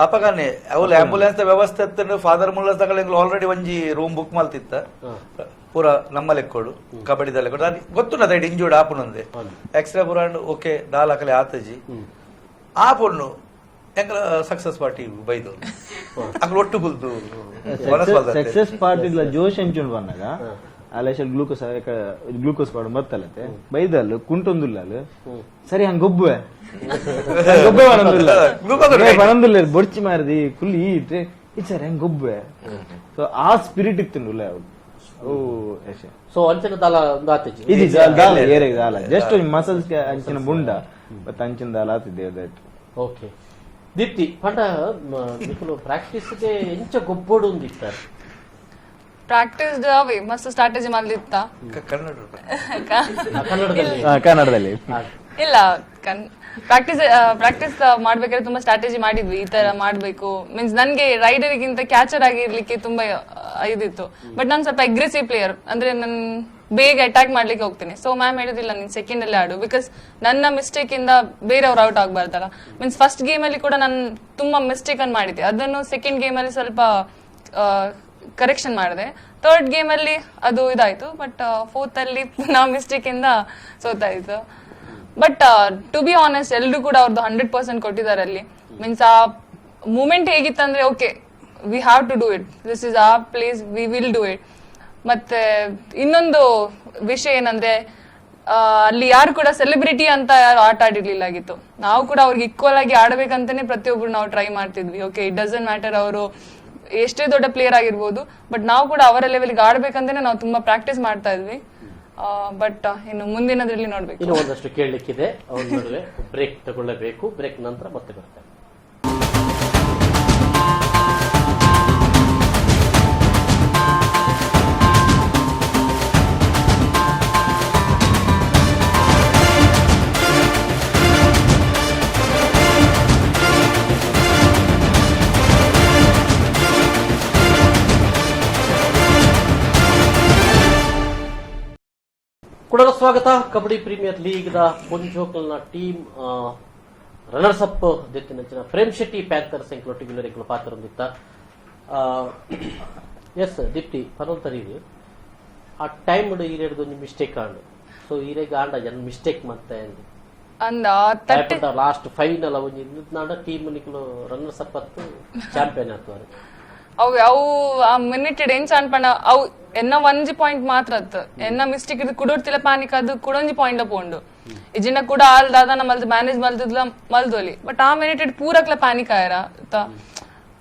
ಅಪಗನೆ ಅವಲು ಆಂಬುಲೆನ್ಸ್ ವ್ಯವಸ್ಥೆ ಇತ್ತು ಫಾದರ್ ಮುಲ್ಲಸ್ ತಗಲ ಎಂಕುಲು ಆಲ್ರೆಡಿ ಒಂಜಿ ರೂಮ್ ಬುಕ್ ಮಲ್ತಿತ್ತ ಪೂರ ನಮ್ಮ ಲೆಕ್ಕೋಡು ಕಬಡ್ಡಿದ ಲೆಕ್ಕೋಡು ಅದು ಗೊತ್ತುಂಡ ಅದ ಇಂಜೂರ್ಡ್ ಆಪುನಂದೆ ಎಕ್ಸ್ರೇ ಪೂರ ಓಕೆ ದಾಲ್ ಅಕಲೆ ಆತಜಿ ಆ ಪೊಣ್ಣು ಎಂಕಲ ಸಕ್ಸಸ್ ಪಾರ್ಟಿ ಬೈದು ಅಕಲು ಒಟ್ಟು ಕುಲ್ದು ಸಕ್ಸಸ್ ಪಾರ್ಟಿ ಇಲ್ಲ ಜೋಶ್ ಎಂಚುಂಡು ಬಂದಾಗ ಅಲ್ಲ ಗ್ಲೂಕೋಸ್ ಗ್ಲೂಕೋಸ್ ಪಾಡು ಬತ್ತಲತ್ತೆ ಬೈದಲ್ಲು ಕುಂಟೊಂದುಲ್ಲ ಸರಿ ಹಂಗ ಗೊಬ್ಬುವೆ ಗೊಬ್ಬೆ ಬನೊಂದುಲ್ಲ ಬನೊಂದುಲ್ಲ ಬೊಡ್ಚಿ ಮಾರದಿ ಕುಲ್ಲಿ ಇಟ್ಟೆ ಇದು ಸರಿ ಹಂಗ ಗೊಬ್ಬುವೆ. ಸೊ ಆ ಸ್ಪಿರಿಟ್ ಇತ್ತುಂಡುಲ್ಲ ಓ ಸೊ ಅಂಚಿನ ದಾಲ ಒಂದು ಆತಿಜಿ ಇದು ದಾಲ ಏರೆ ದಾಲ ಜಸ್ಟ್ ಮಸಲ್ಸ್ ಅಂಚಿನ ಬುಂಡ ಬಟ್ ಅಂಚಿನ ದಾಲ ಆತಿದ್ದೆ that. Okay Deepti ಪಂಡ ನಿಕುಲು ಪ್ರಾಕ್ಟೀಸ್ ಗೆ ಎಂಚ ಗೊಬ್ಬೊಡು ಒಂದಿತ್ತಾರೆ ಪ್ರಾಕ್ಟೀಸ್ ಅವೇ ಮಸ್ತ್ ಸ್ಟ್ರಾಟಜಿ ಮಲ್ದಿತ್ತ ಕನ್ನಡದಲ್ಲಿ ಕನ್ನಡದಲ್ಲಿ ಇಲ್ಲ ಪ್ರಾಕ್ಟೀಸ್ ಪ್ರಾಕ್ಟೀಸ್ ಮಾಡ್ಬೇಕಾದ್ರೆ ತುಂಬಾ ಸ್ಟ್ರಾಟಜಿ ಮಾಡಿದ್ವಿ ಈ ತರ ಮಾಡ್ಬೇಕು ಮೀನ್ಸ್ ನನ್ಗೆ ರೈಡರ್ಗಿಂತ ಕ್ಯಾಚರ್ ಆಗಿರ್ಲಿಕ್ಕೆ ತುಂಬಾ ಇದಿತ್ತು. ಬಟ್ ನಾನು ಸ್ವಲ್ಪ ಅಗ್ರೆಸಿವ್ ಪ್ಲೇಯರ್ ಅಂದ್ರೆ ನನ್ ಬೇಗ ಅಟ್ಯಾಕ್ ಮಾಡ್ಲಿಕ್ಕೆ ಹೋಗ್ತೀನಿ. ಸೊ ಮ್ಯಾಮ್ ಹೇಳಿದಿಲ್ಲ ನೀನ್ ಸೆಕೆಂಡ್ ಅಲ್ಲಿ ಆಡು because ನನ್ನ ಮಿಸ್ಟೇಕ್ ಇಂದ ಬೇರೆಯವ್ರು ಔಟ್ ಆಗ್ಬಾರ್ದಲ್ಲ. Means first game ಅಲ್ಲಿ ಕೂಡ ನಾನು ತುಂಬಾ ಮಿಸ್ಟೇಕ್ ಅನ್ನು ಮಾಡಿದ್ದೆ, ಅದನ್ನು ಸೆಕೆಂಡ್ ಗೇಮ್ ಅಲ್ಲಿ ಸ್ವಲ್ಪ ಕರೆಕ್ಷನ್ ಮಾಡಿದೆ. ಥರ್ಡ್ ಗೇಮ್ ಅಲ್ಲಿ ಅದು ಇದಾಯ್ತು, ಬಟ್ ಫೋರ್ತ್ ಅಲ್ಲಿ ಪುನಃ ಮಿಸ್ಟೇಕ್ ಇಂದ ಸೋತಾಯ್ತು. But to be honest ಎಲ್ಲರೂ ಕೂಡ ಅವ್ರದ್ದು 100% ಕೊಟ್ಟಿದ್ದಾರೆ ಅಲ್ಲಿ. ಮೀನ್ಸ್ ಆ moment ಹೇಗಿತ್ತಂದ್ರೆ okay we have to do it, this is our place, we will do it. ಮತ್ತೆ ಇನ್ನೊಂದು ವಿಷಯ ಏನಂದ್ರೆ ಅಲ್ಲಿ ಯಾರು ಕೂಡ ಸೆಲೆಬ್ರಿಟಿ ಅಂತ ಯಾರು ಆಟ ಆಡಿರ್ಲಿಲ್ಲ ಆಗಿತ್ತು. ನಾವು ಕೂಡ ಅವ್ರಿಗೆ ಈಕ್ವಲ್ ಆಗಿ ಆಡ್ಬೇಕಂತಾನೆ ಪ್ರತಿಯೊಬ್ರು ನಾವು ಟ್ರೈ ಮಾಡ್ತಿದ್ವಿ. Okay, it doesn't matter ಅವರು ಎಷ್ಟೇ ದೊಡ್ಡ ಪ್ಲೇಯರ್ ಆಗಿರ್ಬೋದು, ಬಟ್ ನಾವು ಕೂಡ ಅವರ ಲೆವೆಲ್ಗೆ ಆಡ್ಬೇಕಂತಾನೆ ನಾವು ತುಂಬಾ ಪ್ರಾಕ್ಟೀಸ್ ಮಾಡ್ತಾ ಇದ್ವಿ. ಬಟ್ ಇನ್ನು ಮುಂದಿನದ್ರಲ್ಲಿ ನೋಡ್ಬೇಕು. ಇನ್ನು ಒಂದಷ್ಟು ಕೇಳಲಿಕ್ಕಿದೆ ಅವ್ರ ನಡುವೆ, ಬ್ರೇಕ್ ತಗೊಳ್ಳಬೇಕು. ಬ್ರೇಕ್ ನಂತರ ಮತ್ತೆ ಬರ್ತೇನೆ. ಕುಡಲ ಸ್ವಾಗತ. Kabaddi premier league the ಪೊಂಜೋಕಲ್ನ team runners up ದೆತ್ತಿನಂಚಿನ frame Shetty panthers ಎಂಕ್ಲೊಟ್ಟಿಗೆ ಎಂಕ್ಲು ಪಾತ್ರ ಹೊಂದಿತ್ತ. ಎಸ್ ದೀಪ್ತಿ ಪನೊಂತರೀರಿ ಆ ಟೈಮ್ ಈರೇಡ್ದು ಮಿಸ್ಟೇಕ್ ಆಂಡು. ಸೊ ಈರೆಗ್ ಆಂಡ ಜನ ಮಿಸ್ಟೇಕ್ ಮತ್ತೆ ಅಂದ ತಟ್ಟೆ ಲಾಸ್ಟ್ ಫೈನಲ್ ಒಂಜಿ ನಾಡ ಟೀಮ್ ನಿಕ್ಲು ರನ್ನರ್ಸ್ ಅಪ್ ಅತ್ತು ಚಾಂಪಿಯನ್ ಆತವಾರೆ. ಅವು ಅವು ಆ ಮಿನಿಟ್ ಎಂಚ ಅನ್ಪಂಡ ಅವು ಎನ್ನ ಒಂಜಿ ಪಾಯಿಂಟ್ ಮಾತ್ರ ಅತ್ತು ಎನ್ನ ಮಿಸ್ಟೇಕ್ ಇದು ಕುಡೋರ್ತಿಲ್ಲ ಪ್ಯಾನಿಕ್ ಅದು ಕುಡೊಂಜಿ ಪಾಯಿಂಟ್ ಪೋಂಡು ಇಜಿನ ಕೂಡ ಆಲ್ ದಾದ ಮಲ್ದು ಮ್ಯಾನೇಜ್ ಮಲ್ದಿದ್ಲ ಮಲ್ದೋಲಿ. ಬಟ್ ಆ ಮಿನಿಟ್ ಪೂರಕ್ಲ ಪ್ಯಾನಿಕ್ ಆಯರ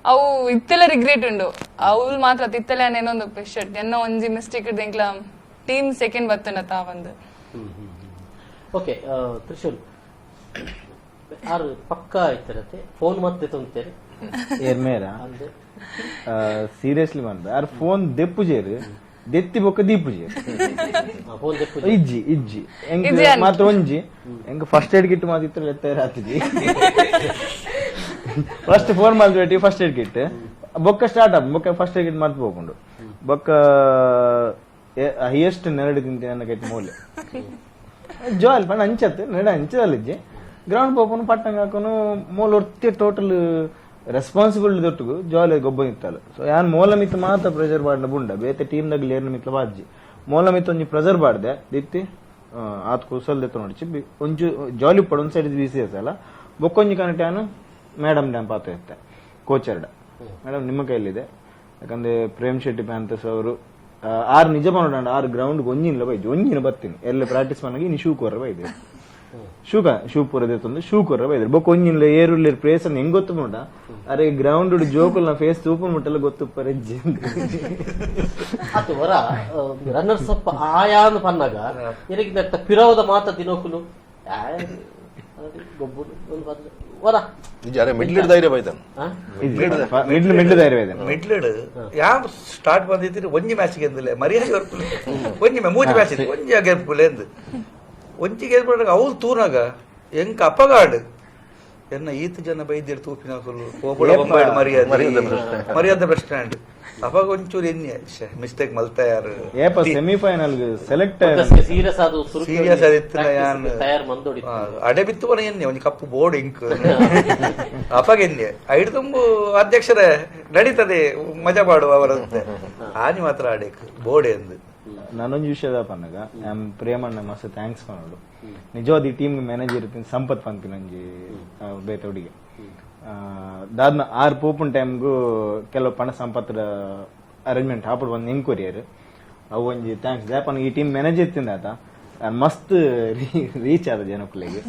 ಅವು ಇತ್ತೆಲ್ಲ ರಿಗ್ರೆಟ್ ಉಂಡು. ಅವು ಮಾತ್ರ ಇತ್ತೆಲ್ಲ ಏನೊಂದು ಶರ್ಟ್ ಎನ್ನ ಒಂಜಿ ಮಿಸ್ಟೇಕ್ ಇದ್ದು ಎಂಕ್ಲ ಟೀಮ್ ಸೆಕೆಂಡ್ ಬತ್ತನ ತಾವಂದು. ಓಕೆ ತ್ರಿಶೂಲ್ ಆರು ಪಕ್ಕ ಇತ್ತಿರತ್ತೆ ಫೋನ್ ಮತ್ತೆ ತುಂಬ್ತೇನೆ ಏರ್ಮೇರ ಸೀರಿಯಸ್ಲಿ ಬಂದ ಆರ್ ಫೋನ್ ದೆಪ್ಪುಜೇರು ದೆತ್ತಿ ಬೊಕ್ಕ ದೀಪುಜೇರು ಫೋನ್ ದೆಪ್ಪು ಇಜ್ಜಿ ಇಜ್ಜಿ ಎಂಕ್ ಮಾತ್ರ ಒಂಜಿ ಎಂಕ್ first aid kit ಮಾತ್ರ ಲೆತ್ತ ರಾತ್ರಿ ಫಸ್ಟ್ ಫೋನ್ ಮಲ್ತು first aid kit ಬೊಕ್ಕ ಸ್ಟಾರ್ಟ್ ಆಪ್ ಬೊಕ್ಕ first aid kit ಮಾತ್ರ ಹೋಗ್ಕೊಂಡು ಬೊಕ್ಕ ಹೈಯೆಸ್ಟ್ ನೆರಡು ತಿಂತೆ ನನ್ನ ಕೈಟ್ ಮೂಲೆ ಜಾಲ್ ಪಂಡ ಅಂಚತ್ತು ನೆರಡು ಅಂಚದಲ್ಲಿಜ್ಜಿ ಗ್ರೌಂಡ್ ಪೋಪನು ಪಟ್ಟಂಗ ಹಾಕೋನು ಮೂಲ ಒತ್ತೆ ಟೋಟಲ್ ರೆಸ್ಪಾನ್ಸಿಬಿಲಿಟಿ ದೊಟ್ಟುಗು ಜಾಲಿ ಗೊಬ್ಬ ಇತ್ತಲ್ಲ. ಸೊ ಯಾನ್ ಮೂಲ ಮಿತ್ತ ಮಾತ್ರ ಪ್ರೆಷರ್ ಬಾಡ್ನ ಬುಂಡ ಬೇತೆ ಟೀಮ್ ದಾಗ ಲೇರ್ನ ಮಿತ್ಲ ಬಾಜ್ಜಿ ಮೂಲ ಮಿತ್ತ ಒಂಜಿ ಪ್ರೆಷರ್ ಬಾಡ್ದೆ ದಿತ್ತಿ ಆತ್ ಕುಸಲ್ ದೆತ್ತ ನೋಡಿಚಿ ಒಂಜು ಜಾಲಿ ಪಡ ಒಂದ್ ಸೈಡ್ ಬೀಸಿ ಅಲ್ಲ ಬೊಕ್ಕೊಂಜಿ ಕನೆಕ್ಟ್ ಯಾನು ಮೇಡಮ್ ಡ್ಯಾಮ್ ಪಾತ್ರ ಇತ್ತೆ ಕೋಚರ್ಡ ಮೇಡಮ್ ನಿಮ್ಮ ಕೈಲಿದೆ ಯಾಕಂದ್ರೆ ಪ್ರೇಮ್ ಶೆಟ್ಟಿ ಪ್ಯಾಂಥರ್ಸ್ ಅವರು ಆರು ನಿಜ ಮಾಡೋಣ ಆರು ಗ್ರೌಂಡ್ ಒಂಜಿನ ಬೈಜು ಒಂಜಿನ ಬರ್ತೀನಿ ಎಲ್ಲ ಪ್ರಾಕ್ಟೀಸ್ ಮಾಡಾಗಿ ಇನ್ನು ಶೂ ಕೊರ್ರ ಬೈದೆ ಶೂಕ ಶೂ ಪೂರ ತಂದು ಶೂ ಕೊರ್ರ ಬೈದ್ರು ಬೊಕ್ಕ ಒಂಜಿನ ಏರುಳ್ಳಿ ಪ್ಲೇಸ್ ಅನ್ನು ಹೆಂಗ್ ಗೊತ್ತು ಮುಟ ಅರೆ ಗ್ರೌಂಡ್ ಜೋಕುಲ್ನ ಫೇಸ್ ತೂಪು ಮುಟ್ಟಲ್ಲ ಗೊತ್ತು ಪರೆಜ್ಜಿ ಅದು ವರ ರನ್ನರ್ಸ್ ಅಪ್ ಆಯಾನು ಪನ್ನಾಗ ಎರಿಗಿನ ಪಿರವದ ಮಾತ ದಿನೋಕುಲು ಗೊಬ್ಬು ವರ ನಿಜ ಅರೆ ಮಿಡ್ಲ್ ಧೈರ್ಯ ಬೈತಾನೆ. ಮಿಡ್ಲ್ ಮಿಡ್ಲ್ ಧೈರ್ಯ ಇದೆ ಮಿಡ್ಲಡ್ ಯಾವ ಸ್ಟಾರ್ಟ್ ಬಂದಿದ್ದೀರಿ ಒಂಜಿ ಮ್ಯಾಚ್ ಗೆದ್ದಿಲ್ಲ ಮರ್ಯಾದೆ ಬರ್ಪುಲೆ ಒಂಜಿ ಮೂಜಿ ಮ್ಯಾಚ್ ಇತ್ತು ಒಂಜಿ ಗೆಲ್ಪುಲೆ ಎಂದು ಒಂಜಿ ಗೆಲ್ಪುನಾಗ ಅವ್ರು ತೂನಾಗ ಎಂಕ ಅಪ್ಪಗಾಡು ಎನ್ನ ಈತ ಜನ ಬೈದಿರು ತೂಪಿನ ಕೋಪುಡ ಬೊಂಬಾಯಿಡ್ ಮರ್ಯಾದೆ ಮರ್ಯಾದೆ ಪ್ರಶ್ನೆ ಅಂಡ್ ಅವಾಗ ಒಂಚೂರು ಎಣ್ಣೆ ಮಿಸ್ಟೇಕ್ ಮಲ್ತ ಯಾರು ಏಪ semifinal select serious ಅದು ಸೀರಿಯಸ್ ಆದಿತ್ತು ಯಾನ್ ತಯಾರು ಮಂದೋಡಿ ಅಡೆ ಬಿತ್ತು ಬರ ಎಣ್ಣೆ ಒಂಜಿ ಕಪ್ಪು ಬೋರ್ಡ್ ಇಂಕ್ ಅಪಗ ಎಣ್ಣೆ ಐಡ್ ತುಂಬು ಅಧ್ಯಕ್ಷರೇ ನಡೀತದೆ ಮಜಾ ಮಾಡುವ ಅವರಂತೆ ಆನಿ ಮಾತ್ರ ಆಡೇಕ್ ಬೋರ್ಡ್ ಎಂದು ನಾನೊಂದು ವಿಷಯದ ಪನ್ನಗ ಪ್ರೇಮಣ್ಣ ಮಸ್ತ್ thanks ಮಾಡೋಡು ನಿಜವಾದ ಈ ಟೀಮ್ ಮ್ಯಾನೇಜರ್ ಇರ್ತೀನಿ ಸಂಪತ್ ಪನ್ಪಿನ ಒಂಜಿ ಬೇತೆ ಹುಡುಗಿ ದಾದ್ನ ಆರು ಪೋಪುನ್ ಟೈಮ್ಗೂ ಕೆಲವು ಪಣ ಸಂಪತ್ತರ ಅರೇಂಜ್ಮೆಂಟ್ ಆಪುಡು ಬಂದು ಎಂಕ್ವರಿಯರ್ ಅವು ಒಂಜಿ thanks ದಾಪನ ಈ ಟೀಮ್ ಮ್ಯಾನೇಜರ್ ಇತ್ತಿಂದ ಆತ ಮಸ್ತ್ ರೀಚ್ ಆದ ಜನಕ್ಕುಲೆಗ್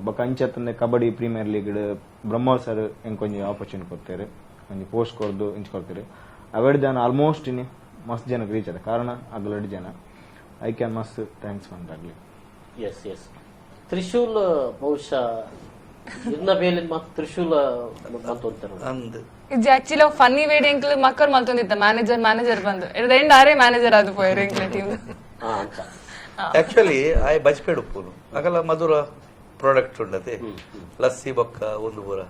ಬೊಕ ಅಂಚತ್ತಂದೆ kabaddi premier league Brahma sir ಎಂಕೊಂಜಿ opportunity ಕೊಡ್ತಾರೆ ಒಂಜಿ ಪೋಸ್ಟ್ ಕೊರ್ದು ಇಂಚ್ ಕೊಡ್ತಾರೆ ಅವೆಡ್ ಜನ ಆಲ್ಮೋಸ್ಟ್ ಇನಿ ಮಸ್ತ್ ಜನಕ್ಕೆ ರೀಚ್ ಆದ ಕಾರಣ ಅಗಲಡ್ ಜನ I can ಮಸ್ತ್ thanks ಪಂಡ್ರಾಗ್ಲಿ. ಎಸ್ ಎಸ್ ತ್ರಿಶೂಲ್ ಬಹುಶಃ ಇರ್ನ ಬೇಲಿನ ಮಾತು ತ್ರಿಶೂಲ ಬಂತು ಅಂದ್ ಇದು ಆಕ್ಚುಲಿ ಫನ್ನಿ ವೇಡ್ ಎಂಕ್ಲು ಮಕ್ಕಳು ಮಲ್ತೊಂದಿತ್ತ ಮ್ಯಾನೇಜರ್ ಮ್ಯಾನೇಜರ್ ಬಂದು ಎಂಡ್ ಆರೇ ಮ್ಯಾನೇಜರ್ ಅದು ಪೋಯರ್ ಎಂಕ್ಲ ಟೀಮ್ ಅಂತ. ಆಕ್ಚುಲಿ ಆಯ್ ಬಜ್ಪೇಡ್ ಉಪ್ಪುನು ಅಗಲ ಮಧುರ ಪ್ರಾಡಕ್ಟ್ ಉಂಡತೆ ಲಸ್ಸಿ ಬೊಕ್ಕ ಒಂದು ಪೂರ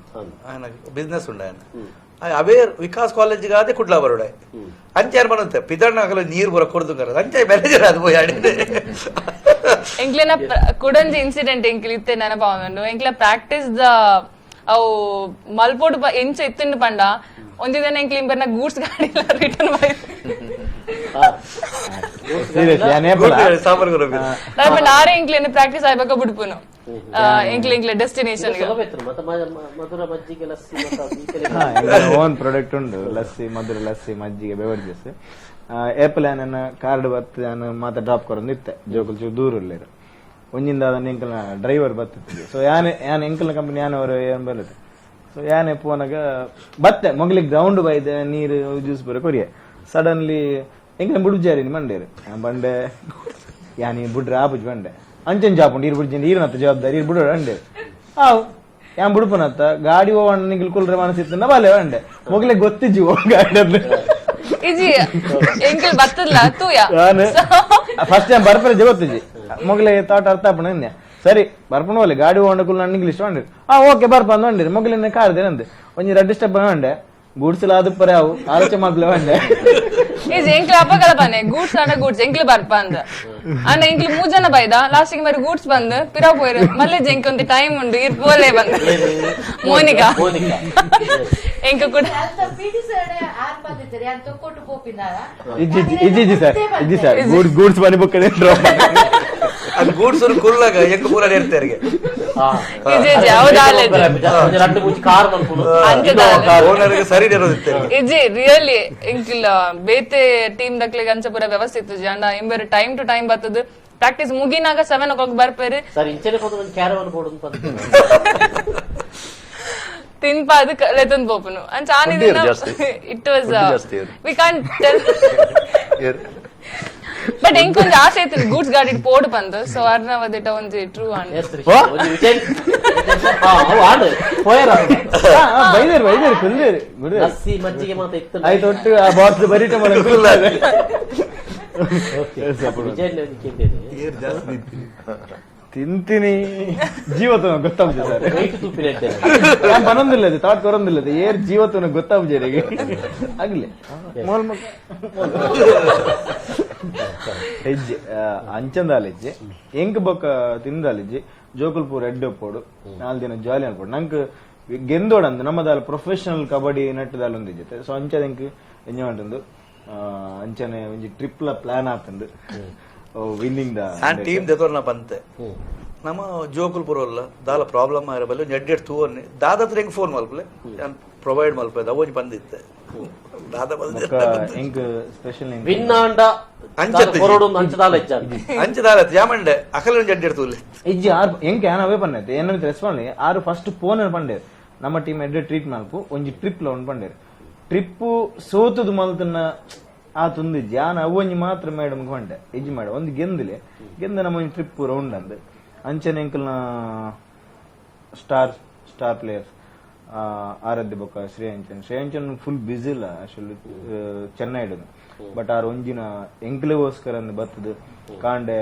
ಆಯನ ಬಿಸ್ನೆಸ್ ಉಂಡ ಆಯನ ಅವೇ ವಿಕಾಸ್ ಕಾಲೇಜ್ ಆದೆ ಕುಡ್ಲಾ ಬರೋಡೆ ಅಂಚಾರ್ ಬರುತ್ತೆ ಪಿದಣ್ಣ ಅಗಲ ನೀರು ಬರ ಕೊಡ್ದು ಅಂಚೆ ಮ್ಯಾನೇಜರ್ ಅದು ಪೋಯ್ ಆಡಿದೆ. ಎಂಕ್ಲೆನ ಕುಡಂಜಿ ಇನ್ಸಿಡೆಂಟ್ ಎಂಕ್ಲು ಇತ್ತೆ ನೆನಪಾವಂಡು ಎಂಕ್ಲ ಪ್ರಾಕ್ಟೀಸ್ the ಅವು ಮಲ್ಪೋಡು ಎಂಚ ಇತ್ತುಂಡು ಪಂಡ ಒಂಜಿ ದಿನ ಎಂಕ್ಲು ಇಂಬರ್ನ ಗೂಡ್ಸ್ ಗಾಡಿ ರಿಟರ್ನ್ ಬೈ ಸೀರಿಯಸ್ಲಿ ಸಾಂಬಾರ್ ಪಂಡ ಆರೇ ಎಂಕ್ಲೆನ ಪ್ರಾಕ್ಟೀಸ್ ಆಯ್ಬೇಕ ಬಿಡ್ಪುನು. ಎಂಕ್ಲೆ ಎಂಕ್ಲೆ ಡೆಸ್ಟಿನೇಷನ್. ಸುಲಭ ಇತ್ತು ಮತ್ತೆ ಮಧುರ ಮಜ್ಜಿಗೆ ಲಸ್ಸಿ ಮತ್ತೆ. ಓನ್ ಪ್ರಾಡಕ್ಟ್ ಉಂಡು, ಲಸ್ಸಿ, ಮಧುರ ಲಸ್ಸಿ, ಮಜ್ಜಿಗೆ, ಬೆವರೇಜಸ್. ಏಪಲ್ ಯಾನನ್ನ ಕಾರ್ಡ್ ಬತ್ತು ಯಾನ್ ಮಾತ ಡ್ರಾಪ್ ಕೊರೊಂದು ಇತ್ತೆ, ಜೋಕುಲು ಚೂರು ದೂರ ಉಲ್ಲೇರು. ಒಂಜಿಂದ ಅದನ್ನ ಎಂಕಲ್ನ ಡ್ರೈವರ್ ಬತ್ತಿತ್ತು. ಸೊ ಯಾನೆ ಯಾನ್ ಎಂಕಲ್ನ ಕಂಪನಿ ಯಾನ್ ಅವರು ಏನ್ ಬರುತ್ತೆ. ಸೊ ಯಾನೆ ಪೋನಾಗ ಬತ್ತೆ ಮೊಗಲಿಗೆ ಗ್ರೌಂಡ್ ಬೈದೆ ನೀರು ಜ್ಯೂಸ್ ಬರೋ ಕೊರಿಯೆ. ಸಡನ್ಲಿ ಎಂಕಲ್ನ ಬುಡ್ಜಾರಿ ಮಂಡೇರು ಬಂಡೆ ಯಾನಿ ಬುಡ್ರೆ ಆಪುಜ್ ಬಂಡೆ ಅಂಚನ್ ಜಾಪುಂಡು ನೀರು ಬುಡ್ಜಿ ನೀರಿನತ್ತ ಜವಾಬ್ದಾರಿ ನೀರು ಬುಡ ಅಂಡೆ ಆವ್ ಯಾನ್ ಬುಡ್ಪನತ್ತ ಗಾಡಿ ಹೋವಣ್ಣ ನಿಂಗೆ ಕುಲ್ರೆ ಮನಸ್ಸಿತ್ತು ಬಾಲೆ ಬಂಡೆ ಮೊಗಲೇ ಗೊತ್ತಿಜ್ಜಿ ಓ ಗಾಡಿ ಅದು. ಇಜಿ ಎಂಕಲ್ ಬತ್ತಲ್ಲ ತೂಯ. ಫಸ್ಟ್ ಟೈಮ್ ಬರ್ಪರೆ ಗೊತ್ತಿಜ್ಜಿ ಮೊಗಲೇ ತಾಟ ಅರ್ಥ ಆಪಣ ನಿನ್ನೆ ಸರಿ ಬರ್ಪಣ ಹೋಲೆ ಗಾಡಿ ಹೋಂಡ ಕುಲ್ ನನ್ನ ಇಂಗ್ಲಿಷ್ ಹೊಂಡಿರಿ. ಆ ಓಕೆ ಬರ್ಪ ಅಂದ್ ಹೊಂಡಿರಿ ಮೊಗಲಿನ ಕಾರ್ದೆ ನಂದು ಒಂಜಿ ರಡ್ಡು ಸ್ಟೆಪ್ ಹೊಂಡೆ ಗೂಡ್ಸಲ ಅದು ಪರೆ ಅವು ಆಲೋಚನೆ ಮಾಡ್ಲೆ ಹೊಂಡೆ. ಇಜಿ ಎಂಕ್ಲ ಅಪ್ಪಗಳ ಬನ್ನೆ ಗೂಡ್ಸ್ ಆಡ ಗೂಡ್ಸ್ ಎಂಕ್ಲು ಬರ್ಪ ಅಂದ ಅಂಡ ಎಂಕ್ಲು ಮೂರ್ ಜನ ಬೈದ ಲಾಸ್ಟಿಗೆ ಮರಿ ಗೂಡ್ಸ್ ಬಂದು ಪಿರಾ ಪೋಯಿರು ಮಲ್ಲೆ ಜೆಂಕ್ ಒಂದು ಟೈಮ್ ಉಂಡು ಇರ್ ಪೋಲೆ ಬಂದು ಮೋನಿಕಾ ಮೋನಿಕಾ ಎಂಕ ಕೂಡ ಇಜ್ಜಿ ಇಜ್ಜಿ ಇಜ್ಜಿ ಸರ್ ಇಜ್ಜಿ sir goods goods ಬನ್ನಿ ಬುಕ್ ಡ್ರಾಪ್. ಅದು ಗೂಡ್ಸ್ ಕುಲ್ಲಾಗ ಎಂಕ್ ಪೂರ ಇರ್ತಾರೆ. ಇಜ್ಜಿ ಇಜ್ಜಿ ಹೌದಾ? ರಡ್ಡು ಮೂಜಿ ಕಾರ್ ಮನ್ಪುನು. ಓನರ್ಗೆ ಸರಿ ಇರೋದಿತ್ತೆ. ಇಜ್ಜಿ ರಿಯಲಿ ಎಂಕಿಲ್ಲ ಬೇತೆ ಟೀಮ್ ದಕ್ಲಿಗೆ ಅಂಚ ಪೂರ ವ್ಯವಸ್ಥೆ ಇತ್ತು ಜಿ ಅಂಡ ಇಂಬೇರು time to time ಬರ್ತದೆ. ಪ್ರಾಕ್ಟೀಸ್ ಮುಗಿನಾಗ 7 o'clock ಬರ್ಪೇರು. ಸರ್ ಇಂಚನೆ ಪೋದು ಒಂದು ಕ್ಯಾರವನ್ ಬೋರ್ಡ್ ಅಂತ ತಿನ್ಪ ಅದು ಲೆತಂದ್ ಪೋಪುನು ಅಂಚ ಆನಿ ಉಂಡಿರು ಜಾಸ್ತಿ. It was ಉಂಡಿ ಜಾಸ್ತಿ ಇರು. We can't tell. But ಎಂಕ್ ಒಂಜಿ ಆಸೆ ಇತ್ತು ಗೂಡ್ಸ್ ಗಾಡಿ ಪೋಡು ಬಂದು ಸೊ ಅರ್ನವದಿಟ ಒಂಜಿ ಟ್ರೂ ಅಂಡ್. ಎಸ್ ಒಂಜಿ ವಿಜಯ್ ಅವು ಆಡು ಪೋಯರ. ಬೈದೇರು ಬೈದೇರು ಕುಲ್ದೇರು ಗುಡಿದೇರು. ಲಸ್ಸಿ ಮಜ್ಜಿಗೆ ಮಾತ ಇತ್ತು. ಆಯ್ತು ಒಟ್ಟು ಆ ಬಾಕ್ಸ್ ಬರೀಟ ಮಾಡಲು. ವಿಜಯ್ ಕೇಳಿದ್ದೇನೆ. ಏರ್ ಜಾಸ್ತಿ ತಿಂತೀನಿ. ತಿಂತೀನಿ ಜೀವತನ ಗೊತ್ತಾಗ್ತದೆ ಸರ್. ವೈಟ್ ತೂಪಿನ ಇದ್ದೇನೆ. ಯಾನ್ ಬನೊಂದಿಲ್ಲ ಅದು ತಾಟ್ ಕೊರೊಂದಿಲ್ಲ ಅದು ಏರ್ ಜೀವತನ ಗೊತ್ತಾಗ್ಜರಿಗೆ ಆಗ್ಲಿ ಮೋಲ್ ಮಕ್ಕ ಹೆಜ್ಜೆ ಅಂಚಂದಾಲೆಜ್ಜೆ ಎಂಕ್ ಬೊಕ್ಕ ತಿಂದಾಲೆಜ್ಜೆ ಜೋಕುಲ್ಪೂರ್ ಎಡ್ಡೆ ಪೋಡು ನಾಲ್ ದಿನ ಜಾಲಿ ಅನ್ಪೋಡು ನಂಕ್ ಗೆಂದೋಡಂದು ನಮ್ಮದಾಲ ಪ್ರೊಫೆಷನಲ್ ಕಬಡ್ಡಿ ನಟ್ಟದಾಲ ಒಂದಿಜ್ಜೆ. ಸೊ ಅಂಚದ ಎಂಕ್ ಎಂಜಾಯ್ ಉಂಟು ಅಂಚನೆ ಒಂಜಿ ಟ್ರಿಪ್ಲ ಪ್ಲಾನ್ ಆತಂದು ವಿನ್ನಿಂಗ್ the. ನಾನು ಟೀಮ್ ದೆತೋರ್ನ ಬಂತೆ ನಮ್ಮ ಜೋಕುಲ್ ಪುರಲ್ಲ ದಾಲ ಪ್ರಾಬ್ಲಮ್ ಆರ ಬಲ್ಲ ಒಂಜಿ ಎಡ್ಡೆಡ್ ತೂವನ್ನಿ ದಾದಾತ್ರ ಹೆಂಗ್ ಫೋನ್ ಮಲ್ಪಲೆ ಯಾನ್ ಪ್ರೊವೈಡ್ ಮಲ್ಪೆ ಒಂಜಿ ಬಂದಿತ್ತೆ ದಾದ ಬಂದಿತ್ತೆ. ಎಂಕ್ ಸ್ಪೆಷಲ್ ವಿನ್ ಆಂಡ ಅಂಚತ್ತೆ. ಕೊರಡು ಅಂಚದಾಲ ಹೆಜ್ಜ. ಅಂಚದಾಲ ಯಾಮಂಡೆ ಅಕಲ ಒಂಜಿ ಎಡ್ಡೆಡ್ ತೂಲೆ. ಇಜ್ಜಿ ಆರ್ ಎಂಕ್ ಯಾನ್ ಅವೇ ಪನ್ನೆ ಏನ ರೆಸ್ಪಾಂಡ್ ಆರು ಫಸ್ಟ್ ಫೋನ್ ಪಂಡೇರ್ ನಮ್ಮ ಟೀಮ್ ಎಡ್ಡೆ ಟ್ರೀಟ್ ಮಲ್ಪು ಒಂಜಿ ಟ್ರಿಪ್ ಲೋನ್ ಪಂಡೇರ್ ಟ್ರಿಪ್ ಸೋತುದು ಮಲ್ತನ ಆ ತುಂದಿಜ್ಜಿ ಯಾನ್ ಅವೊಂಜಿ ಮಾತ್ರ ಮೇಡಮ್ ಪಂಡೆ ಇಜ್ಜಿ ಮೇಡಮ್ ಒಂದು ಗೆಂದಿಲೆ ಗೆಂದ ನಮ್ಮ ಒಂಜಿ ಟ್ರಿಪ್ ರೌಂಡ್ ಅಂದ್ ಅಂಚನೆ ಎಂಕಲ್ನ star star players ಆರಾಧ್ಯ ಬೊಕ್ಕ ಶ್ರೇಯಾಂಚನ್ ಶ್ರೇಯಾಂಚನ್ ಫುಲ್ ಬಿಸಿ ಇಲ್ಲ ಆಕ್ಚುಲಿ ಚೆನ್ನೈ ಬಟ್ ಆರ್ ಒಂಜಿನ ಎಂಕ್ಲೆಗೋಸ್ಕರ ಅಂದ್ ಬತ್ತದು ಕಾಂಡೆ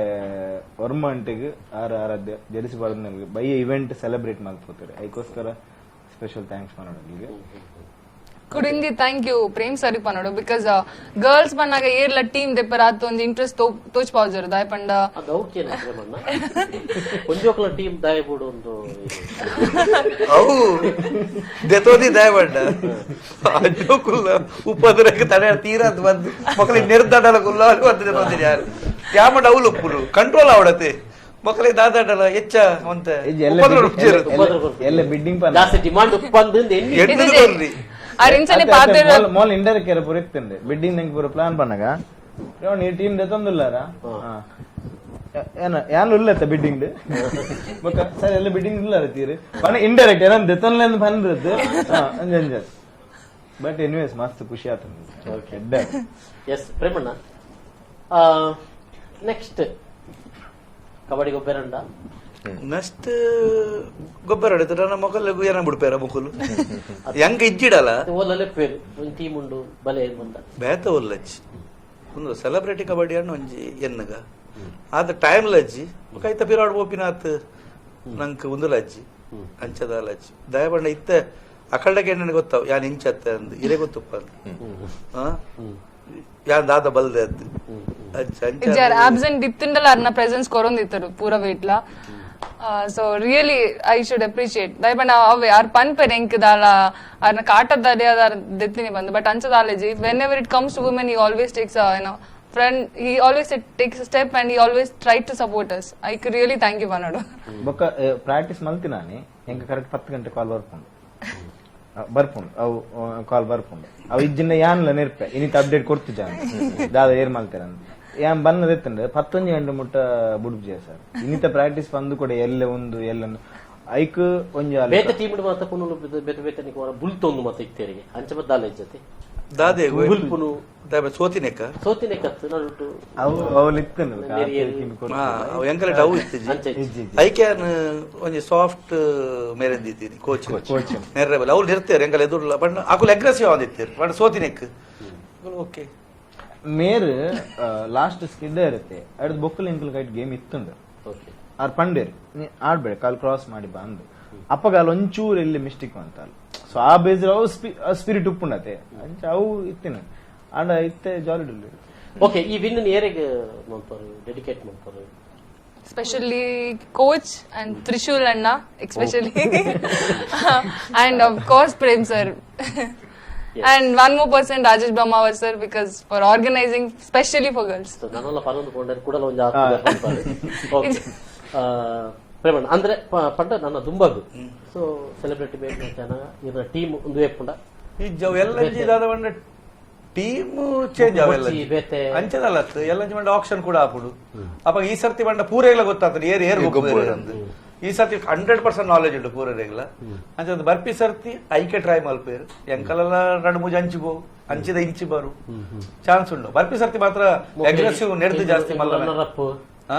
ವರ್ಮಂಟಿಗ್ ಆರ್ ಆರಾಧ್ಯ ಜೆರ್ಸಿ ಬಾರ್ದು by event celebrate ಮಲ್ಪೋತಾರೆ ಅದಕ್ಕೋಸ್ಕರ ಸ್ಪೆಷಲ್ thanks ಮಾಡೋಣ. ಕುಡಿಂದಿ thank you Prem sir ಪನ್ನೋಡು because girls ಪನ್ನಾಗ ಏರ್ಲ team ದೆಪ್ಪರ ಆತು ಒಂಜಿ ಇಂಟ್ರೆಸ್ಟ್ ತೋಚ್ ಪಾವುಜರು ದಾಯ ಪಂಡ. ಅದು ಓಕೆ ಪ್ರೇಮಣ್ಣ ಒಂಜೋಕ್ಲ ಟೀಮ್ ದಾಯಬೋಡು ಒಂದು ಅವು ದೆತೋದಿ ದಯಬಂಡ ಜೋಕುಲ್ಲ ಉಪದ್ರಕ್ಕೆ ತಡೆ ತೀರಾ ಬಂದು ಮಕ್ಕಳಿಗೆ ನಿರ್ದಾಡಲ ಕುಲ್ಲ ಬಂದು ದೆತೋದಿ ಯಾರು ಯಾಮಂಡ ಅವಳು ಉಪ್ಪುರು ಕಂಟ್ರೋಲ್ ಆವಡತೆ ಮಕ್ಕಳಿಗೆ ದಾದಾಡಲ ಹೆಚ್ಚ ಒಂತೆ ಉಪದ್ರ ಉಪ್ಪುಜೆರು. ಎಲ್ಲ ಬಿಡ್ಡಿಂಗ್ ಪನ್ನ ಜಾಸ್ತಿ ಡಿಮಾಂಡ್ ಉಪ್ಪಂದು ಎಣ್ಣೆ ಎಡ್ದು ಬರ್ರಿ. ಆರ್ ಇಂಚನೆ ಪಾತೆರ ಮೋಲ್ ಇಂಡೈರೆಕ್ಟ್ ಕೆರೆ ಪೂರ ಇತ್ತಂಡೆ ಬಿಡ್ಡಿಂಗ್ ನಂಗೆ ಪೂರ ಪ್ಲಾನ್ ಪನ್ನಗ ಈ ಟೀಮ್ ದೆತೊಂದುಲ್ಲಾರ ಏನ ಯಾನ್ ಉಲ್ಲತ್ತ ಬಿಡ್ಡಿಂಗ್ ಬೊಕ್ಕ ಸರ್ ಎಲ್ಲ ಬಿಡ್ಡಿಂಗ್ ಇಲ್ಲ ತೀರಿ ಪನ ಇಂಡೈರೆಕ್ಟ್ ಏನಂತ ದೆತೊನ್ಲೆ ಅಂದ್ ಪಂದ್ರದ್ದು ಅಂಜ ಅಂಜ ಬಟ್ ಎನಿವೇಸ್ ಮಸ್ತ್ ಖುಷಿ ಆತ ಎಡ್ಡೆ. ಎಸ್ ಪ್ರೇಮಣ್ಣ ನೆಕ್ಸ್ಟ್ ಕಬಡ್ಡಿ ಗೊಬ್ಬರಂಡ. ನೆಕ್ಸ್ಟ್ ಗೊಬ್ಬರ ಹೊಡಿತಾರೆ ನನ್ನ ಮೊಕಲ್ ಏನ ಬಿಡ್ಪೇರ ಮುಕುಲು ಹೆಂಗ ಇಜ್ಜಿಡಲ್ಲ. ಓಲಲ್ಲೇ ಪೇರು ಒಂದು ಟೀಮ್ ಉಂಡು ಬಲೆ ಏನ್ ಬಂದ. ಬೇತ ಒಲ್ಲಜ್ಜಿ ಒಂದು ಸೆಲೆಬ್ರಿಟಿ ಕಬಡ್ಡಿ ಅಣ್ಣ ಒಂಜಿ ಎನ್ನಗ ಆದ ಟೈಮ್ ಲಜ್ಜಿ ಕೈತ ಪಿರಾಡ್ ಬೋಪಿನಾತ್ ನಂಕ್ ಒಂದು ಲಜ್ಜಿ ಅಂಚದ ಲಜ್ಜಿ ದಯಬಣ್ಣ ಇತ್ತ ಅಖಂಡಕ್ಕೆ ನನಗೆ ಗೊತ್ತಾವ್ ಯಾನ್ ಇಂಚತ್ತೆ ಅಂದ್ ಇರೇ ಗೊತ್ತಪ್ಪ ಅಂದ್ ಯಾನ್ ದಾದ ಬಲ್ದೆ ಅಂದ್ ಅಂಚ ಅಂಚ. ಇಜ್ಜಾರ್ ಆಬ್ಸೆಂಟ್ ಇತ್ತುಂಡಲ ಅರ್ನ ಪ್ರೆಸೆನ್ಸ್ ಕೊರೊಂದಿತ್ತರು ಪೂರ ವೇಟ್ಲ. So really I should appreciate ದಯಪಂಡ ಅವೆ ಆರ್ ಪನ್ಪೆರ್ ಎಂಕ್ ದಾಲ ಅರ್ನ ಕಾಟದಾರಿ ಅದಾರ್ ದೆತ್ತಿನಿ ಬಂದು but ಅಂಚದಾಲೇಜಿ whenever it comes to women he always takes ಏನೋ Friend he always takes step and he always try to support us. I really thank you ಪನೋಡು. ಬೊಕ್ಕ practice ಮಲ್ತಿನಾನೆ ಎಂಕ correct 10 ಗಂಟೆ ಕಾಲ್ ಬರ್ಪುಂಡು ಬರ್ಪುಂಡು ಅವು ಕಾಲ್ ಬರ್ಪುಂಡು ಅವು ಇಜ್ಜಿನ ಯಾನ್ಲ ನೆರ್ಪೆ ಇನ್ನಿತ ಅಪ್ಡೇಟ್ ಕೊಡ್ತು ಜಾನ ದಾದ ಏರ್ ಮಲ್ತೇರ ಯಾನ್ ಬನ್ನದೆತ್ತಂಡೆ 11 ಗಂಟೆ ಮುಟ್ಟ ಬುಡ್ಜೆ ಸರ್ ಇನ್ನಿತ ಪ್ರಾಕ್ಟೀಸ್ ಬಂದು ಕೂಡ ಎಲ್ಲ ಒಂದು ಎಲ್ಲ ಐಕ್ ಒಂಜಿ ಬೇತೆ ಟೀಮ್ ಮಾತ ಪುನಲು ಬೇತೆ ಬೇತೆ ನಿಕ್ ಬುಲ್ತೊಂದು ಮಾತ ಇತ್ತೇರಿಗೆ ಅಂಚ ಬದ್ದಾಲ ಇಜ್ಜತೆ ದಾದೆ ಬುಲ್ಪುನು ದಾಬೆ ಸೋತಿನೆಕ್ಕ ಸೋತಿನೆಕ್ಕತ್ತು ನಡುಟು ಅವು ಅವಳು ಇತ್ತನು ಅವು ಎಂಕಲೆ ಡವ್ ಇತ್ತಿಜಿ ಅಂಚ ಇಜ್ಜಿ. ಐಕ್ಯಾನ್ ಒಂಜಿ ಸಾಫ್ಟ್ ಮೇರೆಂದಿದ್ದೀನಿ ಕೋಚ್ ನೆರ್ರೆ ಬಲ್ಲ ಅವ್ರು ಇರ್ತಾರೆ ಎಂಕಲೆ ಎದುರುಲ್ಲ ಬಟ್ ಅಕುಲ್ ಅಗ್ರೆಸಿವ್ ಆದಿತ್ತೀರ್ ಬಟ್ ಸೋತಿನೆಕ್ ಓಕೆ ಮೇರ್ ಲಾಸ್ಟ್ ಸ್ಕಿಡ್ ಇರುತ್ತೆ ಅಡ್ದು ಬೊಕ್ಕಲ್ ಎಂಕಲ್ ಕೈಟ್ ಗೇಮ್ ಇತ್ತುಂಡು ಓಕೆ ಆರ್ ಪಂಡೇರ್ ನೀ ಆಡ್ಬೇಡ ಕಾಲ್ ಕ್ರಾಸ್ ಮಾಡಿ ಬಂದು ಅಪ್ಪಗಾಲ ಒಂಚೂರು ಎಲ್ಲಿ ಮಿಸ್ಟೇಕ್ ಅಂತ ಸೊ ಆ ಬೇಸ್ ಅವು ಸ್ಪಿರಿಟ್ ಉಪ್ಪುಂಡತೆ ಅಂಚ ಅವು ಇತ್ತಿನ ಆಂಡ ಇತ್ತೆ ಜಾಲಿ ಡುಲ್ಲು. ಓಕೆ ಈ ವಿನ್ ಏರೆಗ್ ಮಲ್ಪರು ಡೆಡಿಕೇಟ್ ಮಲ್ಪರು? Especially coach and Trishul Anna, especially. And of course Prem sir. Yes. And one more person, Rajesh Brahmawar sir, because for organizing specially for girls. So ನಾನೆಲ್ಲ ಪರೊಂದು ಪೋಂಡರ್ ಕೂಡಲ ಒಂಜಿ ಆತ್ಮ ಓಕೆ ಪ್ರೇಮಣ್ಣ ಅಂದ್ರೆ ಪಂಡ ನನ್ನ ದುಂಬಗು ಸೊ ಸೆಲೆಬ್ರಿಟಿ ಬೇರೆ ಜನ ಇವರ ಟೀಮ್ ಒಂದು ಏಪುಂಡ ಈ ಜವ್ ಎಲ್ಲ ದಾದ ಬಂಡ ಟೀಮ್ ಚೇಂಜ್ ಅವೆಲ್ಲ ಬೊಚ್ಚಿ, ಬೇತೆ. ಅಂಚದಲ್ಲ ಎಲ್ಲ ಬಂಡ ಆಪ್ಷನ್ ಕೂಡ ಆಪುಡು ಅಪ್ಪ ಈ ಸರ್ತಿ ಬಂಡ ಪೂರೆಗ್ಲ ಗೊತ್ತಾಗ್ತದೆ ಏರ್ ಏರ್ ಗೊಬ್ಬರ ಅಂದ್. ಈ ಸರ್ತಿ 100% ನಾಲೆಜ್ ಉಂಟು ಪೂರೆಗ್ಲ ಅಂಚ ಒಂದು ಬರ್ಪಿ ಸರ್ತಿ ಐಕೆ ಟ್ರೈ ಮಲ್ಪೇರು ಎಂಕಲೆಲ್ಲ ಎರಡು ಮೂಜು ಅಂಚಿ ಬೋ ಅಂಚಿದ ಇಂಚಿ ಬರು ಚಾನ್ಸ್ ಉಂಟು. ಬರ್ಪಿ ಸರ್ತಿ ಮಾತ್ರ ಅಗ್ರೆಸಿವ್ ನೆಡ್ದು ಜಾಸ್ತಿ ಮಲ್ಲ runner up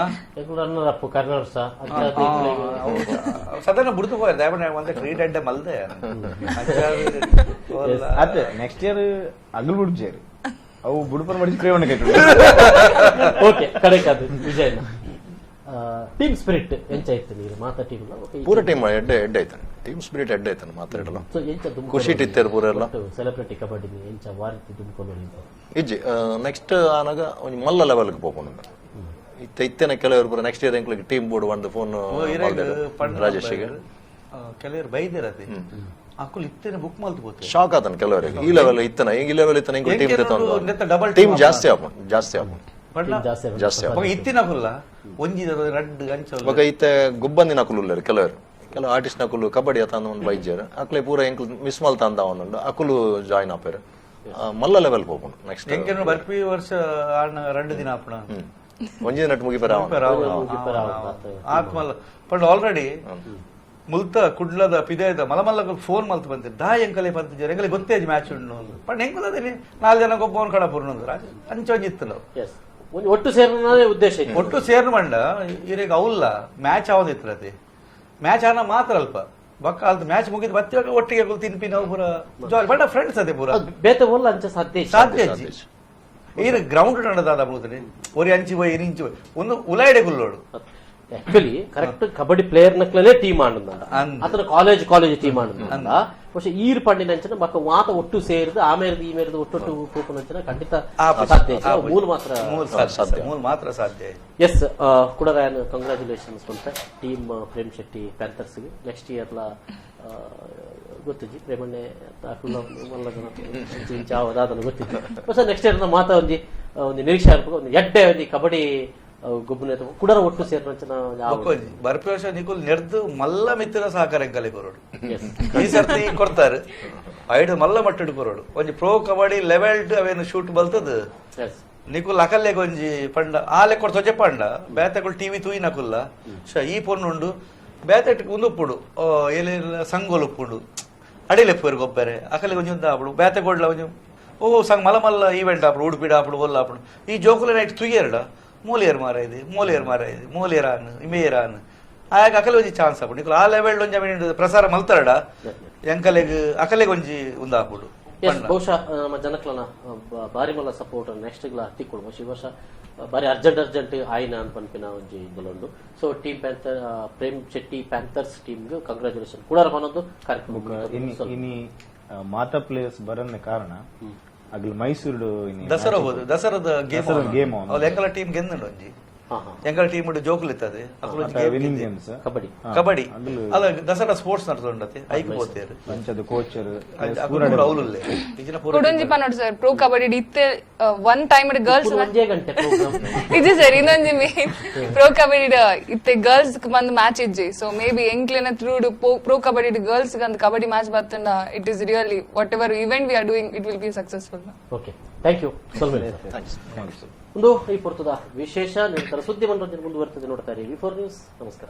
runner up Karnataka ಸದನ ಬುಡ್ದು ಹೋದ ಒಂದೇ ಕ್ರೀಡೆ ಅಡ್ಡೆ ಮಲ್ದೆ ಅತ್ತೆ ನೆಕ್ಸ್ಟ್ ಇಯರ್ ಅಗಲ್ ಬುಡ್ಜೇರು ಅವು ಬುಡುಪನ್ ಮಾಡಿ ಪ್ರೇಮಣ್ಣ ಕೈಟ್ ಓಕೆ ಕಡೆಕ್ ಅದು ವಿಜಯನ ಟೀಮ್ ಸ್ಪಿರಿಟ್ ಎಂಚ ಇತ್ತು ನೀರು ಮಾತಾ ಟೀಮ್ ಪೂರ ಟೀಮ್ ಎಡ್ಡೆ ಎಡ್ಡೆ ಆಯ್ತಾನೆ ಟೀಮ್ ಸ್ಪಿರಿಟ್ ಎಡ್ಡೆ ಆಯ್ತಾನೆ ಮಾತಾಡಲ್ಲ ಸೊ ಎಂಚ ದುಮ್ಕೊಂಡು ಖುಷಿ ಇಟ್ಟಿತ್ತೇರು ಪೂರ ಎಲ್ಲ ಸೆಲೆಬ್ರಿಟಿ ಕಬಡ್ಡಿ ಎಂಚ ವಾರಿತಿ ದುಮ್ಕೊಂಡು ಇಜ್ಜಿ ನೆಕ್ಸ್ಟ್ ಆನಾಗ ಒಂಜಿ ಮಲ್ಲ ಲೆವೆಲ್ಗೆ ಪೋಪುಂಡು ಇತ್ತೆ ಇತ್ತೆನ ಕೆಲವರು ಪೂರ ನೆಕ್ಸ್ಟ್ ಇಯರ್ ಎಂಕ್ಲಿಗೆ ಟೀಮ್ ಬೋರ್ಡ್ ಒಂದು ಫೋನ್ ರಾಜೇಶಿಗೆ ಕೆಲವರು ಬೈದಿರತ್ತೆ ಅಕುಲ್ ಇತ್ತೇನೆ ಬುಕ್ ಮಲ್ತು ಪೋತೆ ಶಾಕ್ ಆತನ ಕೆಲವರಿಗೆ ಈ ಲೆವೆಲ್ ಇತ್ತನ ಈ ಲೆವೆಲ್ ಇತ್ತನ ಎಂಕ್ಲು ಟೀಮ್ ಎಂಕೆನೋಡು double team team ಜಾಸ್ತಿ ಆಪುಂಡು ಜಾಸ್ತಿ ಆಪುಂಡು ಜಾಸ್ತಿ ಜಾಸ್ತಿ ಆಪುಂಡು. ಇತ್ತಿನ ಕುಲ್ಲ ಒಂಜಿ ರಡ್ಡು ಅಂಚ ಬೊಕ ಇತ್ತೆ ಗುಬ್ಬಂದಿನ ಅಕುಲು ಕೆಲವರು ಕೆಲವು ಆರ್ಟಿಸ್ಟ್ ನಕುಲು ಕಬಡ್ಡಿ ಅತ ಒಂದು ಬೈಜಾರು ಅಕ್ಲೆ ಪೂರ ಎಂಕ್ಲು ಮಿಸ್ ಮಲ್ತ ಅಂದ ಒಂದುಂಡು ಅಕುಲು ಜಾಯಿನ್ ಆಪೇರು ಮಲ್ಲ ಲೆವೆಲ್ ಪೋಪುಂಡು ನೆಕ್ಸ್ಟ್ ಎಂಕೆನೋ ಬರ್ಪಿ ವರ್ಷ ಆಣ రెండు ದಿನ ಆಪಣ ಒಂಜಿ ನಟ್ ಮುಗಿಪರ ಆತ್ಮಲ್ಲ ಬಟ್ ಆಲ್ರೆಡಿ ಮುಲ್ತ ಕುಡ್ಲದ ಪಿದಯದ ಮಲಮಲ್ಲ ಫೋನ್ ಮಲ್ತ ಬಂತಿರ್ ದಾ ಎಂಕಲೆ ಬಂತಿದ್ದಾರೆ ಎಂಕಲೆ ಗೊತ್ತೇ ಮ್ಯಾಚ್ ಉಂಡು ಬಟ್ ಹೆಂಗ್ ಗೊತ್ತಾದ್ರೆ ನಾಲ್ಕು ಜನ ಗೊಬ್ಬವನ್ ಕಡ ಪೂರ್ಣ ಅಂಚ ಒಂಜಿ ಇತ್ತು ನಾವು ಎಸ್ ಒಂದು ಒಟ್ಟು ಸೇರೋದೇ ಉದ್ದೇಶ ಇತ್ತು. ಒಟ್ಟು ಸೇರ್ನ ಮಂಡ ಇವ್ರಿಗೆ ಅವಲ್ಲ ಮ್ಯಾಚ್ ಆವದಿತ್ರತಿ ಮ್ಯಾಚ್ ಆನ ಮಾತ್ರ ಅಲ್ಪ ಬಕ್ಕ ಅಲ್ದ ಮ್ಯಾಚ್ ಮುಗಿದ್ ಬತ್ತಿವಾಗ ಒಟ್ಟಿಗೆ ಕುಲ್ ತಿನ್ಪಿ ನಾವು ಪೂರ ಜಾಲಿ ಬಟ್ ಫ್ರೆಂಡ್ಸ್ ಅದೇ ಪೂರ ಅದು ಬೇತೆ ಒಲ್ಲ ಅಂಚ ಸಾಧ್ಯ ಇಲ್ಲ. ಸಾಧ್ಯ ಅಜ್ಜಿ ಈರು ಗ್ರೌಂಡ್ ನಡೆದಾದ ಬೂತ್ರಿ ಒರಿ ಅಂಚಿ ಹೋಯ್ ಇರಿ ಇಂಚಿ ಹೋಯ್ ಒಂದು ಉಲಾಯಿಡೆ ಗುಲ್ಲೋಡು actually correct kabaddi player ನಕ್ಲನೆ team ಆಂಡ ಅಂದ್. ಅತನ college college team ಆಂಡ ಬಹುಶಃ ಈರ್ ಪಂಡಿನ ಅಂಚನ ಮಕ್ಕ ಮಾತ ಒಟ್ಟು ಸೇರಿದು ಆಮೇಲೆ ಈ ಮೇಲಿದ ಒಟ್ಟೊಟ್ಟು ಕೂಪನ ಖಂಡಿತ ಸಾಧ್ಯ ಇಲ್ಲ. ಮೂಲ ಮಾತ್ರ ಮೂಲ ಸಾಧ್ಯ ಮೂಲ ಮಾತ್ರ ಸಾಧ್ಯ ಎಸ್ ಕುಡರಾಯನ್ ಕಂಗ್ರ್ಯಾಚುಲೇಷನ್ಸ್ ಅಂತ ಟೀಮ್ ಪ್ರೇಮ್ ಶೆಟ್ಟಿ ಪ್ಯಾಂಥರ್ಸ್ಗೆ ನೆಕ್ಸ್ಟ್ ಇಯರ್ಲ ಗೊತ್ತಿಜ್ಜಿ ಪ್ರೇಮಣ್ಣೆ ಗೊತ್ತಿತ್ತು ಹೊಸ ನೆಕ್ಸ್ಟ್ ಇಯರ್ ಮಾತಾ ಒಂಜಿ ಒಂದು ನಿರೀಕ್ಷೆ ಆರ್ಪುಗ ಒಂದು ಎಡ್ಡೆ ಒಂಜಿ ಕಬಡ್ಡಿ ಗೊಬ್ಬನ ಕುಡರ ಒಟ್ಟು ಸೇರಿನ ಬರ್ಪಿ ವರ್ಷ ನಿಕುಲ್ ನೆರ್ದು ಮಲ್ಲ ಮಿತ್ತಿನ ಸಹಕಾರ ಎಂಕಲೆ ಕೊರೋಡು ಈ ಸರ್ತಿ ಕೊಡ್ತಾರೆ ಐಡು ಮಲ್ಲ ಮಟ್ಟಡು ಕೊರೋಡು ಒಂಜಿ ಪ್ರೋ ಕಬಡ್ಡಿ ಲೆವೆಲ್ ಅವೇನು ಶೂಟ್ ಬಲ್ತದ ನಿಕುಲ್ ಅಕಲ್ಲೆಗ್ ಒಂಜಿ ಪಂಡ ಆ ಲೆಕ್ಕ ತೊಜೆ ಪಂಡ ಬೇತೆಗಳು ಟಿವಿ ತೂಯಿ ನಕುಲ್ಲ ಶ ಈ ಪೊಣ್ಣುಂಡು ಬೇತೆ ಉಂದುಪ್ಪುಡು ಏಲೆಲ್ಲ ಸಂಗೋಲು ಉಪ್ಪುಂಡು ಅಡಿಲೆಪ್ಪು ಗೊಬ್ಬರೆ ಅಕಲೆ ಒಂಜಿ ಒಂದು ಆಪುಡು ಬೇತೆ ಕೊಡ್ಲ ಒಂಜಿ ಓ ಸಂಗ್ ಮಲ್ಲ ಮಲ್ಲ ಈವೆಂಟ್ ಆಪುಡು ಉಡುಪಿಡ ಆಪುಡು ಒಲ್ಲ ಆಪುಡು ಈ ಜೋಕುಲ ನೈಟ್ ತುಯ್ಯರ್ಡ ಮೂಲಿಯರ್ ಮಾರ ಇದೆ ಮೂಲಿಯರ್ ಮಾರ ಇದೆ ಮೂಲಿಯರ್ ಆನ್ ಇಮೇಯರ್ ಆನ್ ಆಯಾಗ ಅಕಲೆ ಒಂಜಿ ಚಾನ್ಸ್ ಆಪುಡು ನಿಕುಲ್ ಆ ಲೆವೆಲ್ ಒಂಜಿ ಅವೇನು ಪ್ರಸಾರ ಮಲ್ತಾರಡ ಎಂಕಲೆಗ್ ಅಕಲೆಗ್ ಒಂಜಿ ಉಂದಾಪುಡು ಎಸ್ ಬಹುಶಃ ನಮ್ಮ ಜನಕ್ಲನ ಬಾರಿ ಮಲ್ಲ ಸಪೋರ್ಟ್ ನೆಕ್ಸ್ಟ್ ಗ್ಲಾ ತಿಕ್ಕೊಡು ಬಹುಶಃ ಈ ವರ್ಷ ಬಾರಿ ಅರ್ಜೆಂಟ್ ಅರ್ಜೆಂಟ್ ಆಯ್ನ ಅಂತ ಪನ್ಪಿನ ಒಂಜಿ ಇದೊಂದು. So team panther Prem Shetty panthers team congratulation ಕೂಡ ಪನ್ನೊಂದು ಕಾರ್ಯಕ್ರಮ ಇನಿ ಮಾತಾ ಪ್ಲೇಯರ್ಸ್ ಬರನ್ನ ಕಾರಣ ಅಗ್ಲು ಮೈಸೂರು ದಸರಾ ಹೋದು ದಸರಾದ ಗೇಮ್ ದಸರಾದ game ಅವ್ಲ ಎಂಕಲ ಟೀಮ್ ಗೆಂದುಂಡು ಒಂಜಿ. ಹಾ ಹಾ ಎಂಕಲ್ ಟೀಮ್ ಜೋಕುಲು ಇತ್ತದೆ. ಅಕುಲು ಒಂಜಿ game winning ಗೆದ್ದೆ. ಗೇಮ್ಸ್. ಕಬಡ್ಡಿ. ಕಬಡ್ಡಿ ಅಲ್ಲ, ದಸರಾ ಸ್ಪೋರ್ಟ್ಸ್ ನಡ್ತೊಂಡತೆ, ಐಕ್ ಪೋತೇರು. ಅಂಚದ ಕೋಚರ್. ಅಕುಲು ಪೂರ ಅವ್ಲುಲ್ಲೆ ಇಜಿನ ಪೂರ. ಕುಡೊಂಜಿ ಪನೋಡು ಸರ್, ಪ್ರೊ ಕಬಡ್ಡಿ ಇತ್ತೆ ಒನ್ ಟೈಮ್ ಗರ್ಲ್ಸ್ ಪೂರ ಒಂಜೇ ಗಂಟೆ ಪ್ರೋಗ್ರಾಮ್. ಇದು ಸರ್, ಇನ್ನೊಂಜಿ ಮೇನ್ ಪ್ರೊ ಕಬಡ್ಡಿ ಇತ್ತೆ ಗರ್ಲ್ಸ್ ಬಂದು ಮ್ಯಾಚ್ ಇಜ್ಜಿ. ಸೊ ಮೇ ಬಿ ಎಂಕ್ಲೆನ ಥ್ರೂ ಪ್ರೊ ಕಬಡ್ಡಿ ಗರ್ಲ್ಸ್ ಅಂದ್ ಕಬಡ್ಡಿ ಮ್ಯಾಚ್ ಬತ್ತಂಡ, it is really, whatever event we are doing, it will be successful. Okay, thank you. Thanks. ಒಂದು ಈ ಪುರ್ತದ ವಿಶೇಷ ನಿರಂತರ ಸುದ್ದಿ ಮನರಂಜನೆ ಮುಂದುವರ್ತದೆ. ನೋಡ್ತಾ ಇರಿ ವಿ ಫೋರ್ ನ್ಯೂಸ್. ನಮಸ್ಕಾರ.